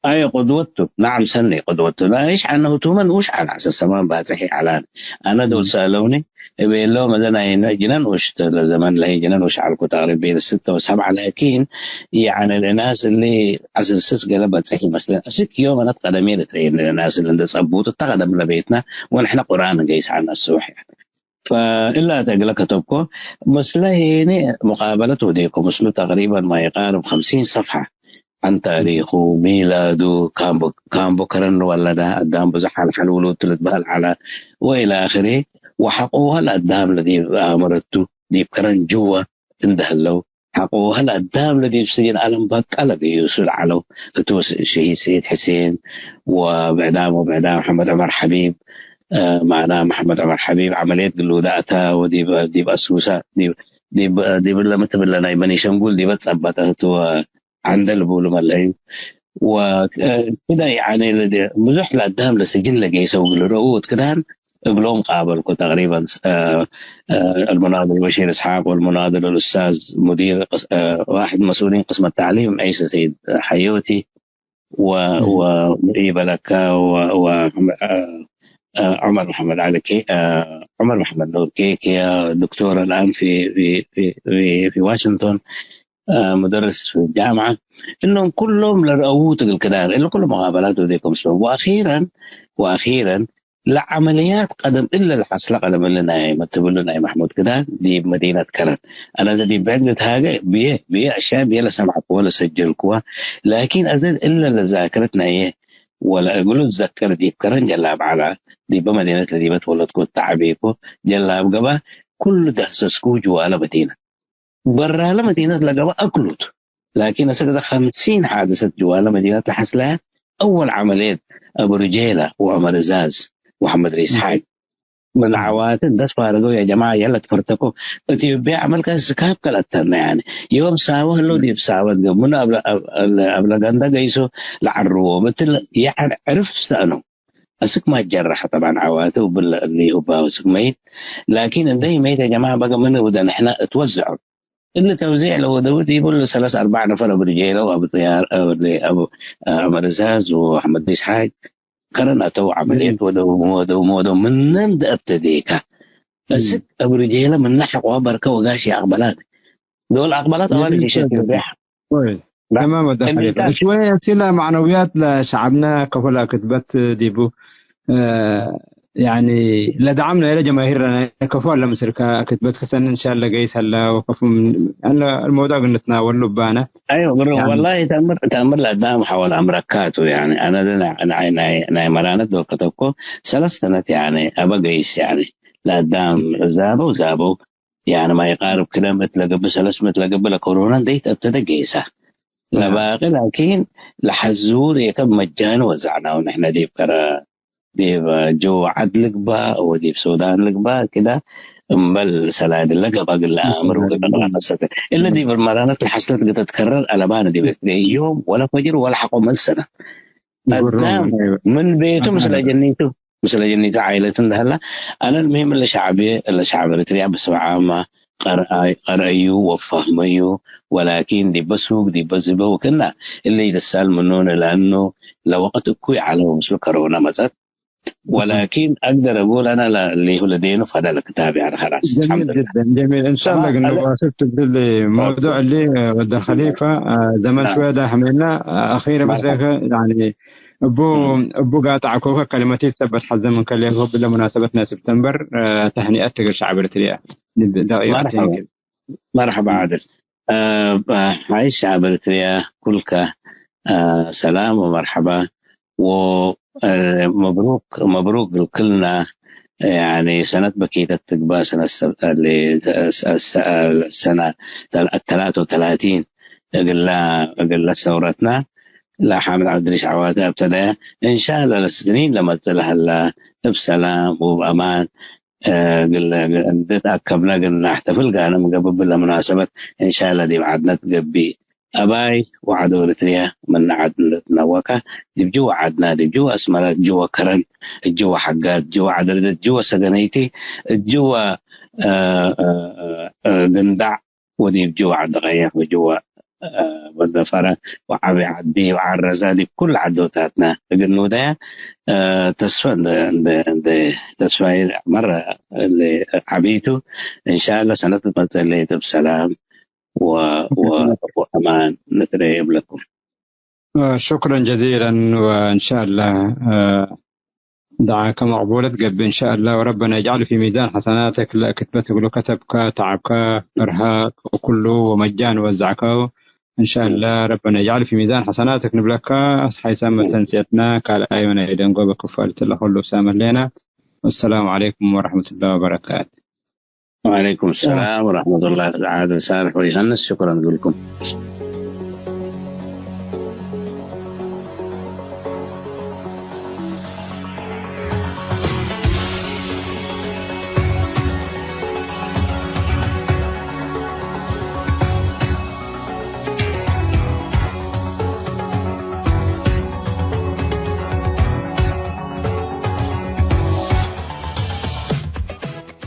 አየ፣ ቅድወቱ። ነዓም፣ ሰኒ ቅድወቱ። ላይሽ ዐነሁ ቱመ ንኡሽ ዐለ፣ ዐስር ሰማን ባጽሒ ዐላን። አነ ዶል እም። ሰአለውኒ፣ እቤ እሎም፣ እዘ ናይ ጅነን ኡሽ ተ-፣ ለዘመን ለሀይ ጅነን ኡሽ ዐልኩ፣ ተቅሪብ ቤለ ስተ ወሰብዐ፣ ላኪን፣ ያኒ፣ ለእናስ እሊ ዐስር ስስ ገለ በጽሕ ይመስለን። አስክ ዮም አነ ትቀደሜ ልትረኤኒ፣ ለእናስ እሊ እንደ ጸቡጥ እተ ቀደም ለቤትና ወንሕነ ቁርአን እንገይስ ዐልነ አስቡሕ፣ ያኒ። ፈእላ እተ እግለ ከተብኮ፣ ምስለ ሄኔ ሙቃበለት ወዴኮ፣ ምስሉ ተቅሪበን ማ ይቃርብ ሐምሲን ሰፍሐ። ዐን ታሪኩ፣ ሚላዱ፣ ካምቦ፣ ካምቦ ከረን ወለዳ፣ አዳም ብዙሕ ሐልሐል ውሉድ ቱ ልትበህል ዐለ፣ ወኢለ አክርሂ። ወሐቆሀ ለአዳም ለዲብ አምረቱ፣ ዲብ ከረን ጅወ እንዴ ህለው፣ ሐቆሀ ለአዳም ለዲብ ስጅን አለም በቀለ ገዩሱ ለዐለው፣ ህቱ ሸሂድ ሰይድ ሕሴን ወብዕዳም ወብዕዳም መሐመድ ዑመር ሐቢብ፣ እ፣ ማና መሐመድ ዑመር ሐቢብ ዐመልየት ግሉደ አተ ወዲብ፣ ዲብ አሱሰ፣ ዲብ፣ ዲብ፣ ዲብ ለምትብለ ናይ በኒሸንጉል ዲበ ጸበጠ ህቱ ዐንደ ልቡሉ መለዩ። ወክደ ያኔ ለደ-፣ ብዙሕ ለአዳም ለስጅን ለጌሰው እግል ረኡ እት ክዳን እግሎም ቃበልኩ። ተቅሪበን፣ አ፣ አ፣ አልሙናድል በሺር እስሓቅ ወአልሙናድል አልኡስታዝ ሙዲር ቅስ-፣ አ፣ ዋሕድ መስኡሊን ቅስመት ተዕሊም ዒሰ ሰይድ ሐዮቲ ወ-፣ እም። ወኢበለካ ወ-፣ ወ-፣ አ፣ አ፣ ዑመር መሐመድ ዐሊ ኬ-፣ አ፣ ዑመር መሐመድ ኑር ኬክ፣ ያ ዶክቶር አልአን ፊ፣ ፊ፣ ፊ፣ ፊ፣ ፊ ዋሽንግቶን፣ አ፣ ሙደርስ ፊ ጃምዐ፣ እሎም ኩሎም ለረአዉ ትግል ክዳር፣ እሊ ኩሉ መቃበላት ወዴኮም ስሎም። ወአኺረን፣ ወአኺረን፣ ለዐመልያት ቀደም እለ ለሐስለ ቀደም እሊ ናይ መትብሉ ናይ መሕሙድ ክዳር ዲብ መዲነት ከረን። አነ ዘ ዲብ ብዕድ ልትሃገ ብዬ፣ ብዬ አሽያእ ብዬ ለሰምዐክወ ለሰጀልክወ፣ ላኪን አዘ እለ ለዛክረት ናየ ወለእግሉ ትዘክር ዲብ ከረን ጀላብ ዐላ፣ ዲበ መዲነት ለዲበ ትወለድኩ ወተዐቤኩ ጀላብ ገብአ፣ ኩሉ ደህሰስኩ ጅዋለ መዲነት። በራለ መዲነት ለገብአ አክሉቱ። ላኪን አሰክ እዘ ሐምሲን ሓድሰት ጅዋለ መዲነት ለሐስለያ፣ አወል ዐመልየት አቡ ርጄለ ወዑመር እዛዝ ወሐመድ ሪስ ሓጅ ምን ዐዋትን ደስ ፋረገው፣ ያ ጀማዐ የለ ትፈርተኮ። ኢትዮጵያ ዐመልከ ስካብከ ለአተርነ፣ ያኒ ዮም ሳወ ህለው ዲብ ሳወ ትገ-፣ ምኑ አብለ፣ አብ-፣ አብለ ገንደ ገይሶ ለዐርዎ፣ ምትል ያኒ ዕርፍ ሰአነው። አስክ ማ ጀረሐ ጠብዐን ዐዋተ ወብለ እሊ ሁባው አስክ መይት። ላኪን እንደ መይት ያ ጀማዐ በገ ምን ወደ ንሕነ እትወዝዖ። እሊ ተውዚዕ ለወደው ዲቡ እሊ ሰለስ አርባዕ ነፈር አቡ ርጄለ ወአቡ ጥያር፣ አቡ፣ አቡ ዑመር እዛዝ ወአሕመድ ኢስሓቅ ከረን አተው ዐመልየት ወደው፣ ወደው፣ ወደው ምነ እንደ አብተዴከ። እም። አስክ አቡ ርጄለ ምነ ሐቆ በርከ ወጋሽ የአቅበላት። ዶል አቅበላት አዋል ጀሚል ጊሸት ኡስታዝ። ርቤሕ። ወይ፣ ላ፣ ተማም ወደ እንዴ ሐሊፈ። ታ- ሽወየ ሲለ መዕነውያት ለሸዐብነ ከፎ ለክትበት ዲቡ፣ እ፣ ያኒ ለደዓም ናይለ ጀማሂር ለናይ ከፎ አለ ምስልከ ክትበት ከሰን እንሻለ ገይስ አለ ወከፎ ምን፣ አለ አልመውዱዕ እግል ንትናወሉ ባነ። አይወ፣ ብር፣ ያኒ ወላሂ ተአምር፣ ተአምር ለአዳም ሐወል አምረካቱ፣ ያኒ አነ ደ ናይ፣ ናይ፣ ናይ፣ ናይ መራነት ዶል ከተኮ ሰለስ ሰነት፣ ያኒ አበ ገይስ፣ ያኒ ለአዳም ዛበው፣ ዛበው፣ ያኒ ማ ይቃርብ ክለ ምእት ለገብእ፣ ሰለስ ምእት ለገብእ ለኮሮና እንዴ ተአብተደ ጌሰ። ያ። ለባቂ ላኪን ለሐዙር የከብ መጃኒ ወዘዕናሁ ንሕነ ዲብ ከረ፣ ዲብ ጆ ዐድ ልግባእ ወዲብ ሱዳን ልግባእ ክደ እምበል ሰላዲ ለገብአ እግል ለአምር ሰላዲ ወገጠር ለገብአ። አሰተ። እለ ዲብ መራነት ለሐስለት እግል ተትከረር አለባነ ዲብ እም። ዮም ወለ ፈጅር ወለ ሐቆ መልሰነ። ይብሮም፣ አዳም አይወ። ምን ቤቱ ምስለ አዳም። ጀኒቱ፣ ምስለ ጀኒቱ ዓይለት እንደ ሀላ፣ አነ ልምህም እለ ሸዕብየ፣ እለ ሸዕብ ኤሪትርያ ብስብዓማ ቀርአይ-፣ ቀርአዩ ወፋህመዩ፣ ወላኪን ዲበ ሱግ፣ ዲበ ዝበ ወክና እለ ይደሳል ምኑነ፣ ለአኑ ለወቅት እኩይ ዐለ ወምስሉ ከሮና መጸት። ወላኪን አግደር እጉል አነ ለ-፣ ሊሁ ለዴኑ ፈደ ለክታብ፣ ያኒ፣ ኸላስ፣ ጀሚል አልሐምዱሊላህ። ጅደን፣ ጀሚል። እንሻአላህ፣ ተማም፣ ግን አለ። መዋስል ትብል መውዱዕ እሊ፣ ወደ ኸሊፈ፣ አ፣ ዘመን ናም። ሽወየ ዳሕሜና፣ አ፣ አኺረ መርሐባ። መስለከ፣ ያኒ፣ እቡ፣ እም። እቡ ጋጣዕኮከ ከሊመቲት ሰበት ሐዘ ምን ከሌኮ ብለ ሙናሰበት ናይ ሰብተምበር፣ አ፣ ተህኒአት ትግል ሸዕብ ኤሪትርያ። ንብ-፣ ደቂቀተይን መርሐባ። ክል። መርሐባ ዓድል። አ፣ አ፣ ሐይ ሸዕብ ኤሪትርያ ኩልከ፣ አ፣ ሰላም ወመርሐባ። ወ-፣ አ፣ መብሩክ፣ መብሩክ ልክልና። ያኒ ሰነት በኪተት ትግባእ ሰነት ሰብ-፣ አ፣ ለ-፣ ሰ-፣ ሰ-፣ ሰ-፣ ሰነ ተል-፣ ተላተ ወተላቲን እግላ፣ እግለ ሰውረትና ለሓምድ ዐብድሪሽ ዐዋተ አብተደያ። እንሻላ ለስኒን ለመጽእ ለሀላ እብ ሰላም ወእብ አማን፣ አ፣ እግል፣ እግል እንዴ ተአከብነ እግል ነሕተፍል ጋነ ምን ገብእ እብለ ሙናሰበት እንሻላ ዲብ ዐድነ ትገቢእ። አባይ ወዐዶ ኤሪትርያ ምነ ዐድ እንዴ ትነወቀ፣ ዲብ ጅወ ዐድነ፣ ዲብ ጅወ አስመረ፣ ጅወ ከረን፣ ጅወ ሐጋት፣ ጅወ ዐድርድት፣ ጅወ ሰገነይቲ፣ ጅወ፣ አ፣ አ፣ አ፣ ግንዳዕ፣ ወዲብ ጅወ ዐዲ ቀየሕ ወጅወ፣ አ፣ ወደፈረ ወዐቢ ዐዲ ወዐረዛ ዲብ ኩሉ ዐዶታትነ እግል ንውደያ፣ አ፣ ተስፈ እንደ፣ እንደ፣ እንደ ተስፋዬ መረ እሊ ዐቢቱ። እንሻአላህ ሰነት ትመጽእ እሊ እብ ሰላም ወ-፣ ወ-፣ ወአማን ንትረኤ እብለኩም። አ፣ ሹክረን ጀዚለን ወእንሻአላህ፣ አ፣ دعاك مقبولة قبل إن شاء الله، وربنا يجعل في ميزان حسناتك لكتبة كله كتبك، تعبك، إرهاق، وكله ومجان وزعك. إن شاء الله ربنا يجعل في ميزان حسناتك نبلك. أصحي سامة تنسيتنا قال أيونا إذن قوبة كفالة الله كله سامة لنا. والسلام عليكم ورحمة الله وبركاته. وعليكم السلام ورحمة الله تعالى. سامح ويهنس، شكرا لكم.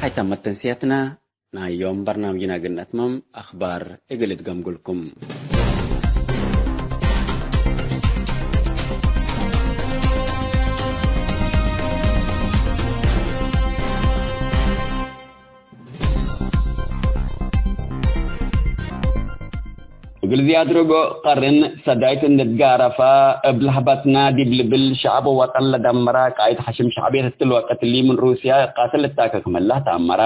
ሀይታም መተንስያትና ናይ ዮም በርናምጅና እግል ነትመም፣ አኽባር እግል እትገምግልኩም። እግል ዝያድ ርቡዕ ቀርን ሰዳይት እንድትጋረፋ እብ ለህበትና ዲብ ልብል ሸዐብ ወወጠን ለደመራ ቃይድ ሐሽም ሸዕብየት እትል ወቅት እሊ ምን ሩስያ እቃትል ልታከክ ምህላ ተአመራ።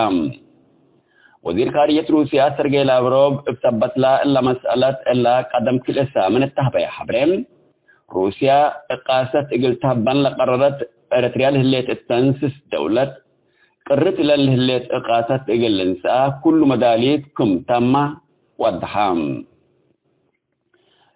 ወዚር ካርየት ሩስያ ሰርጌይ ላቭሮቭ እብ ሰበትላ እለ መስአለት እለ ቀደም ክልኤ ሳምን እተህበየ ሐብሬ፣ ሩስያ እቃሰት እግል ተህበን ለቀረረት ኤረትርያ ለህሌት እተንስስ ደውለት ቅርት ለልህሌት እቃሰት እግል ልንስአ ኩሉ መዳሊት ክም ተመ ወደሐ።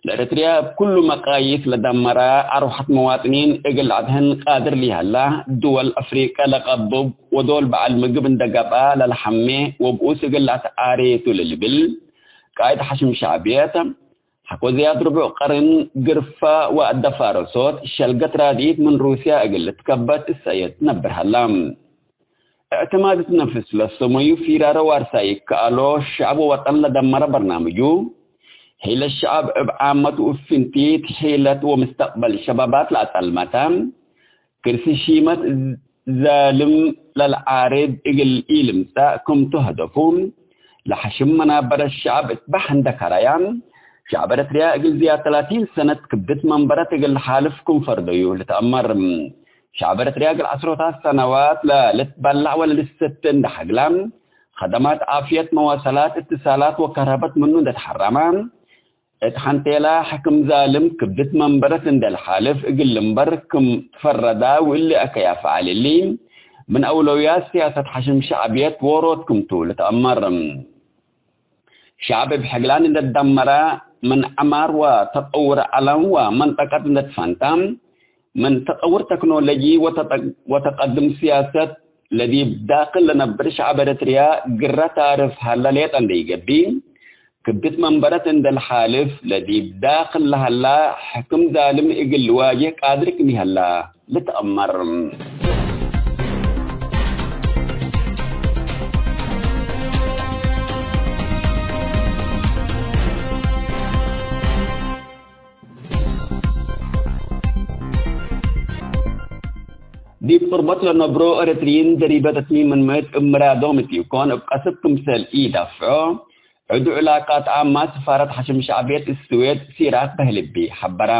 ለኤረትርያ እብ ኩሉ መቃይስ ለደመረ አርወሐት መዋጥኒን እግል ለአድሕን ቃድር ሊሀላ፣ ድወል አፍሪቀ ለቀብብ ወዶል በዐል ምግብ እንደ ገብአ ለለሐሜ ወብኡስ እግል ለአትአሬቱ ለልብል ቃይድ ሐሽም ሸዕብየት፣ ሐቆ ዝያድ ርቡዕ ቀርን ግርፋ ወአደፋረሶት ሸልገት ራድኢት ምን ሩስያ እግል ልትከበት እሰየት ነብር ሀላ። እዕትማድ እት ነፍስ ለሰመዩ ፊራረ ዋርሳይ ይከአሎ፣ ሸዐብ ወወጠን ለደመረ በርናምጁ፣ ሒለት ሸዐብ እብ ዓመቱ እብ ፍንቲት ሒለት ወምስተቅበል ሸባባት ለአጸልመተ፣ ክርሲ ሺመት ዛልም ለልዓርድ እግል ኢልምጸእ ክምቱ ሀደፉ፣ ለሐሽም መናበረት ሸዐብ እት ባሕ እንደ ከረያ፣ ሸዐብ ኤረትርያ እግል ዝያድ ተላቲን ሰነት ክብድት መንበረት እግል ለሓልፍ ክም ፈርደዩ ልትአመር። ሸዐብ ኤረትርያ እግል ዐስሮታት ሰነዋት ለልትበለዕ ወለልሰቴ እንደ ሐግላ፣ ከደማት ዓፍየት፣ መዋሰላት፣ እትሳላት ወከህረበት ምኑ እንደ ተሐረመ፣ እት ሐንቴላ ሕክም ዛልም ክብድት መንበረት እንደ ለሓልፍ እግል ልንበር ክም ትፈረዳ፣ ወእሊ አከይ አፍዓል እሊ ምን አውለውያት ሲያሰት ሐሽም ሸዕብየት ዎሮት ክምቱ ልትአመር። ሸዐብ እብ ሕግላን እንደ ትደመረ፣ ምን ዐማር ወተጠውር ዐለም ወመንጠቀት እንደ ትፈንተ፣ ምን ተጠውር ተክኖሎጂ ወተጠ-፣ ወተቀድም ሲያሰት ለዲብ ዳክል ለነብር ሸዐብ ኤረትርያ ግረ ታርፍ ሀለ ሌጠ እንደ ኢገብእ፣ ክብድት መንበረት እንደ ለሓልፍ ለዲብ ዳክል ለሀላ ሕክም ዛልም እግል ልዋጅህ ቃድር ክም ይሀላ ልትአመር። ዲብ ቅርበት ለነብሮ ኤረትርዪን ደሪበት እት ሚ ምን ምእት እብ ምራዶም እት ኢኮን እብ ቀስብ ክምሰል ኢዳፍዖ፣ ዕዱ ዕላቃት ዓማ ስፋረት ሐሽም ሸዕብየት ስዌድ ሲራክ በህልቢ ሐበራ።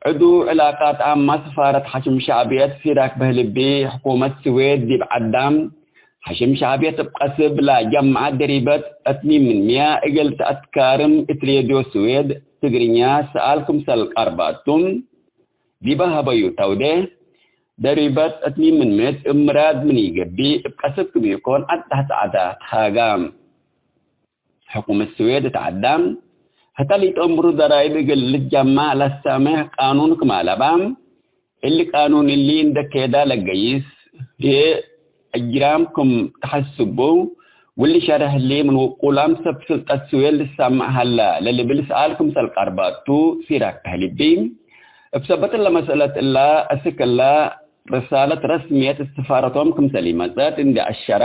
ዕዱ ዕላቃት ዓማ ስፋረት ሐሽም ሸዕብየት ሲራክ በህልቢ፣ ሕኩመት ስዌድ ዲብ ዐዳም ሐሽም ሸዕብየት እብ ቀስብ ለጀመዐት ደሪበት እት ሚ ምን ሚያ እግል ተአትካርም እት ሬድዮ ስዌድ ትግርኛ ሰኣል ክምሰል ቀርባቱ ዲበ ሀበዩ ተውዴ፣ ደሪበት እት ሚ ምን ምእት እብ ምራድ ምን ኢገብእ እብ ቀስብ ክም ኢኮን አዳህ ጸዕዳ ተሃጋ። ሕኩመት ስዌድ እት ዐዳም፣ ህተ ለኢተአምሩ ደራይብ እግል ልትጀመዕ ለሳምሕ ቃኑን ክም አለባ፣ እሊ ቃኑን እሊ እንደ ኬዳ ለገይስ ህዬ እጅራም ክም ተሐስቡ፣ ወእሊ ሸርሕ እሊ ምን ውቁላም ሰብ ስልጠት ስዌድ ልሰመዕ ሀላ ለልብል ሰኣል ክምሰል ቀርባቱ ሲራክ ተህሊቢ። እብ ሰበት እለ መስአለት እላ፣ አስክ እላ ርሳለት ረስምየት እት ስፋረቶም ክምሰል ኢመጸት እንዴ አሸረ፣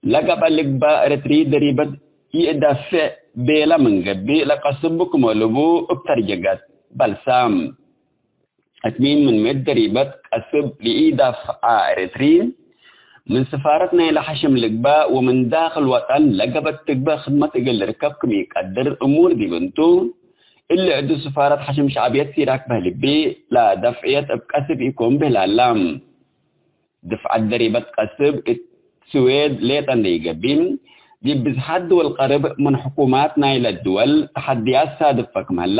ለገብአ ልግባእ ኤረትሪ ደሪበት ይእዳፌዕ ቤለ ምን ገብእ፣ ለቀስቡ ክም አለቡ እብ ተርጀገት በልሳም። እት ሚ ምን ምእት ደሪበት ቀስብ ለኢዳፍዓ ኤረትሪ፣ ምን ስፋረት ናይለ ሐሽም ልግባእ ወምን ዳክል ወጠን ለገበት ትግበእ ክድመት እግል ልርከብ ክም ኢቀድር እሙር ዲብ እንቱ፣ እሊ ዕዱ ስፋረት ሐሽም ሸዕብየት ሲራክ በህልቢ ለደፍዕየት እብ ቀስብ ኢኮን ብህላላ። ድፍዐት ደሪበት ቀስብ እት ስዌድ ሌጠ እንዴ ኢገብእ፣ ዲብ ብዝሓት ድወል ቀርብ ምን ሕኩማት ናይለ ድወል ተሐድያት ሳድፈ ክም ሀላ፣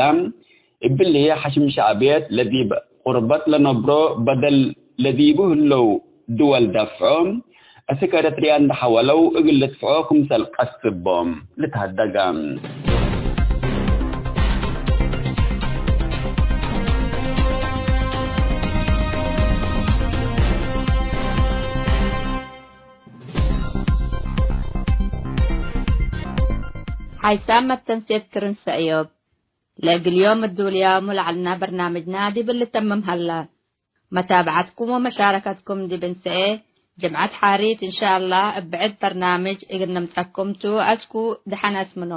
እብሊ ሐሽም ሸዕብየት ለዲብ ቁርበት ለነብሮ በደል ለዲቡ ህለው ድወል ደፍዖ፣ እስክ ኤረትርያ እንዴ ሐወለው እግል ልድፍዖ ክምሰል ቀስብ ቦም ልትሀደገ። ሓይሳም መተንሴት ክርን ሰእዮብ። ለእግል ዮም እዱልያሙ ለዐልና በርናምጅና ዲብ ልተምም ሀላ። መታብዐትኩም ወመሻረከትኩም ዲብ እንሰኤ ጅምዐት ሓሪት እንሻአላህ እብ ብዕድ በርናምጅ እግል ንምጸኩም ቱ። አስኩ ደሐን አስምኖ።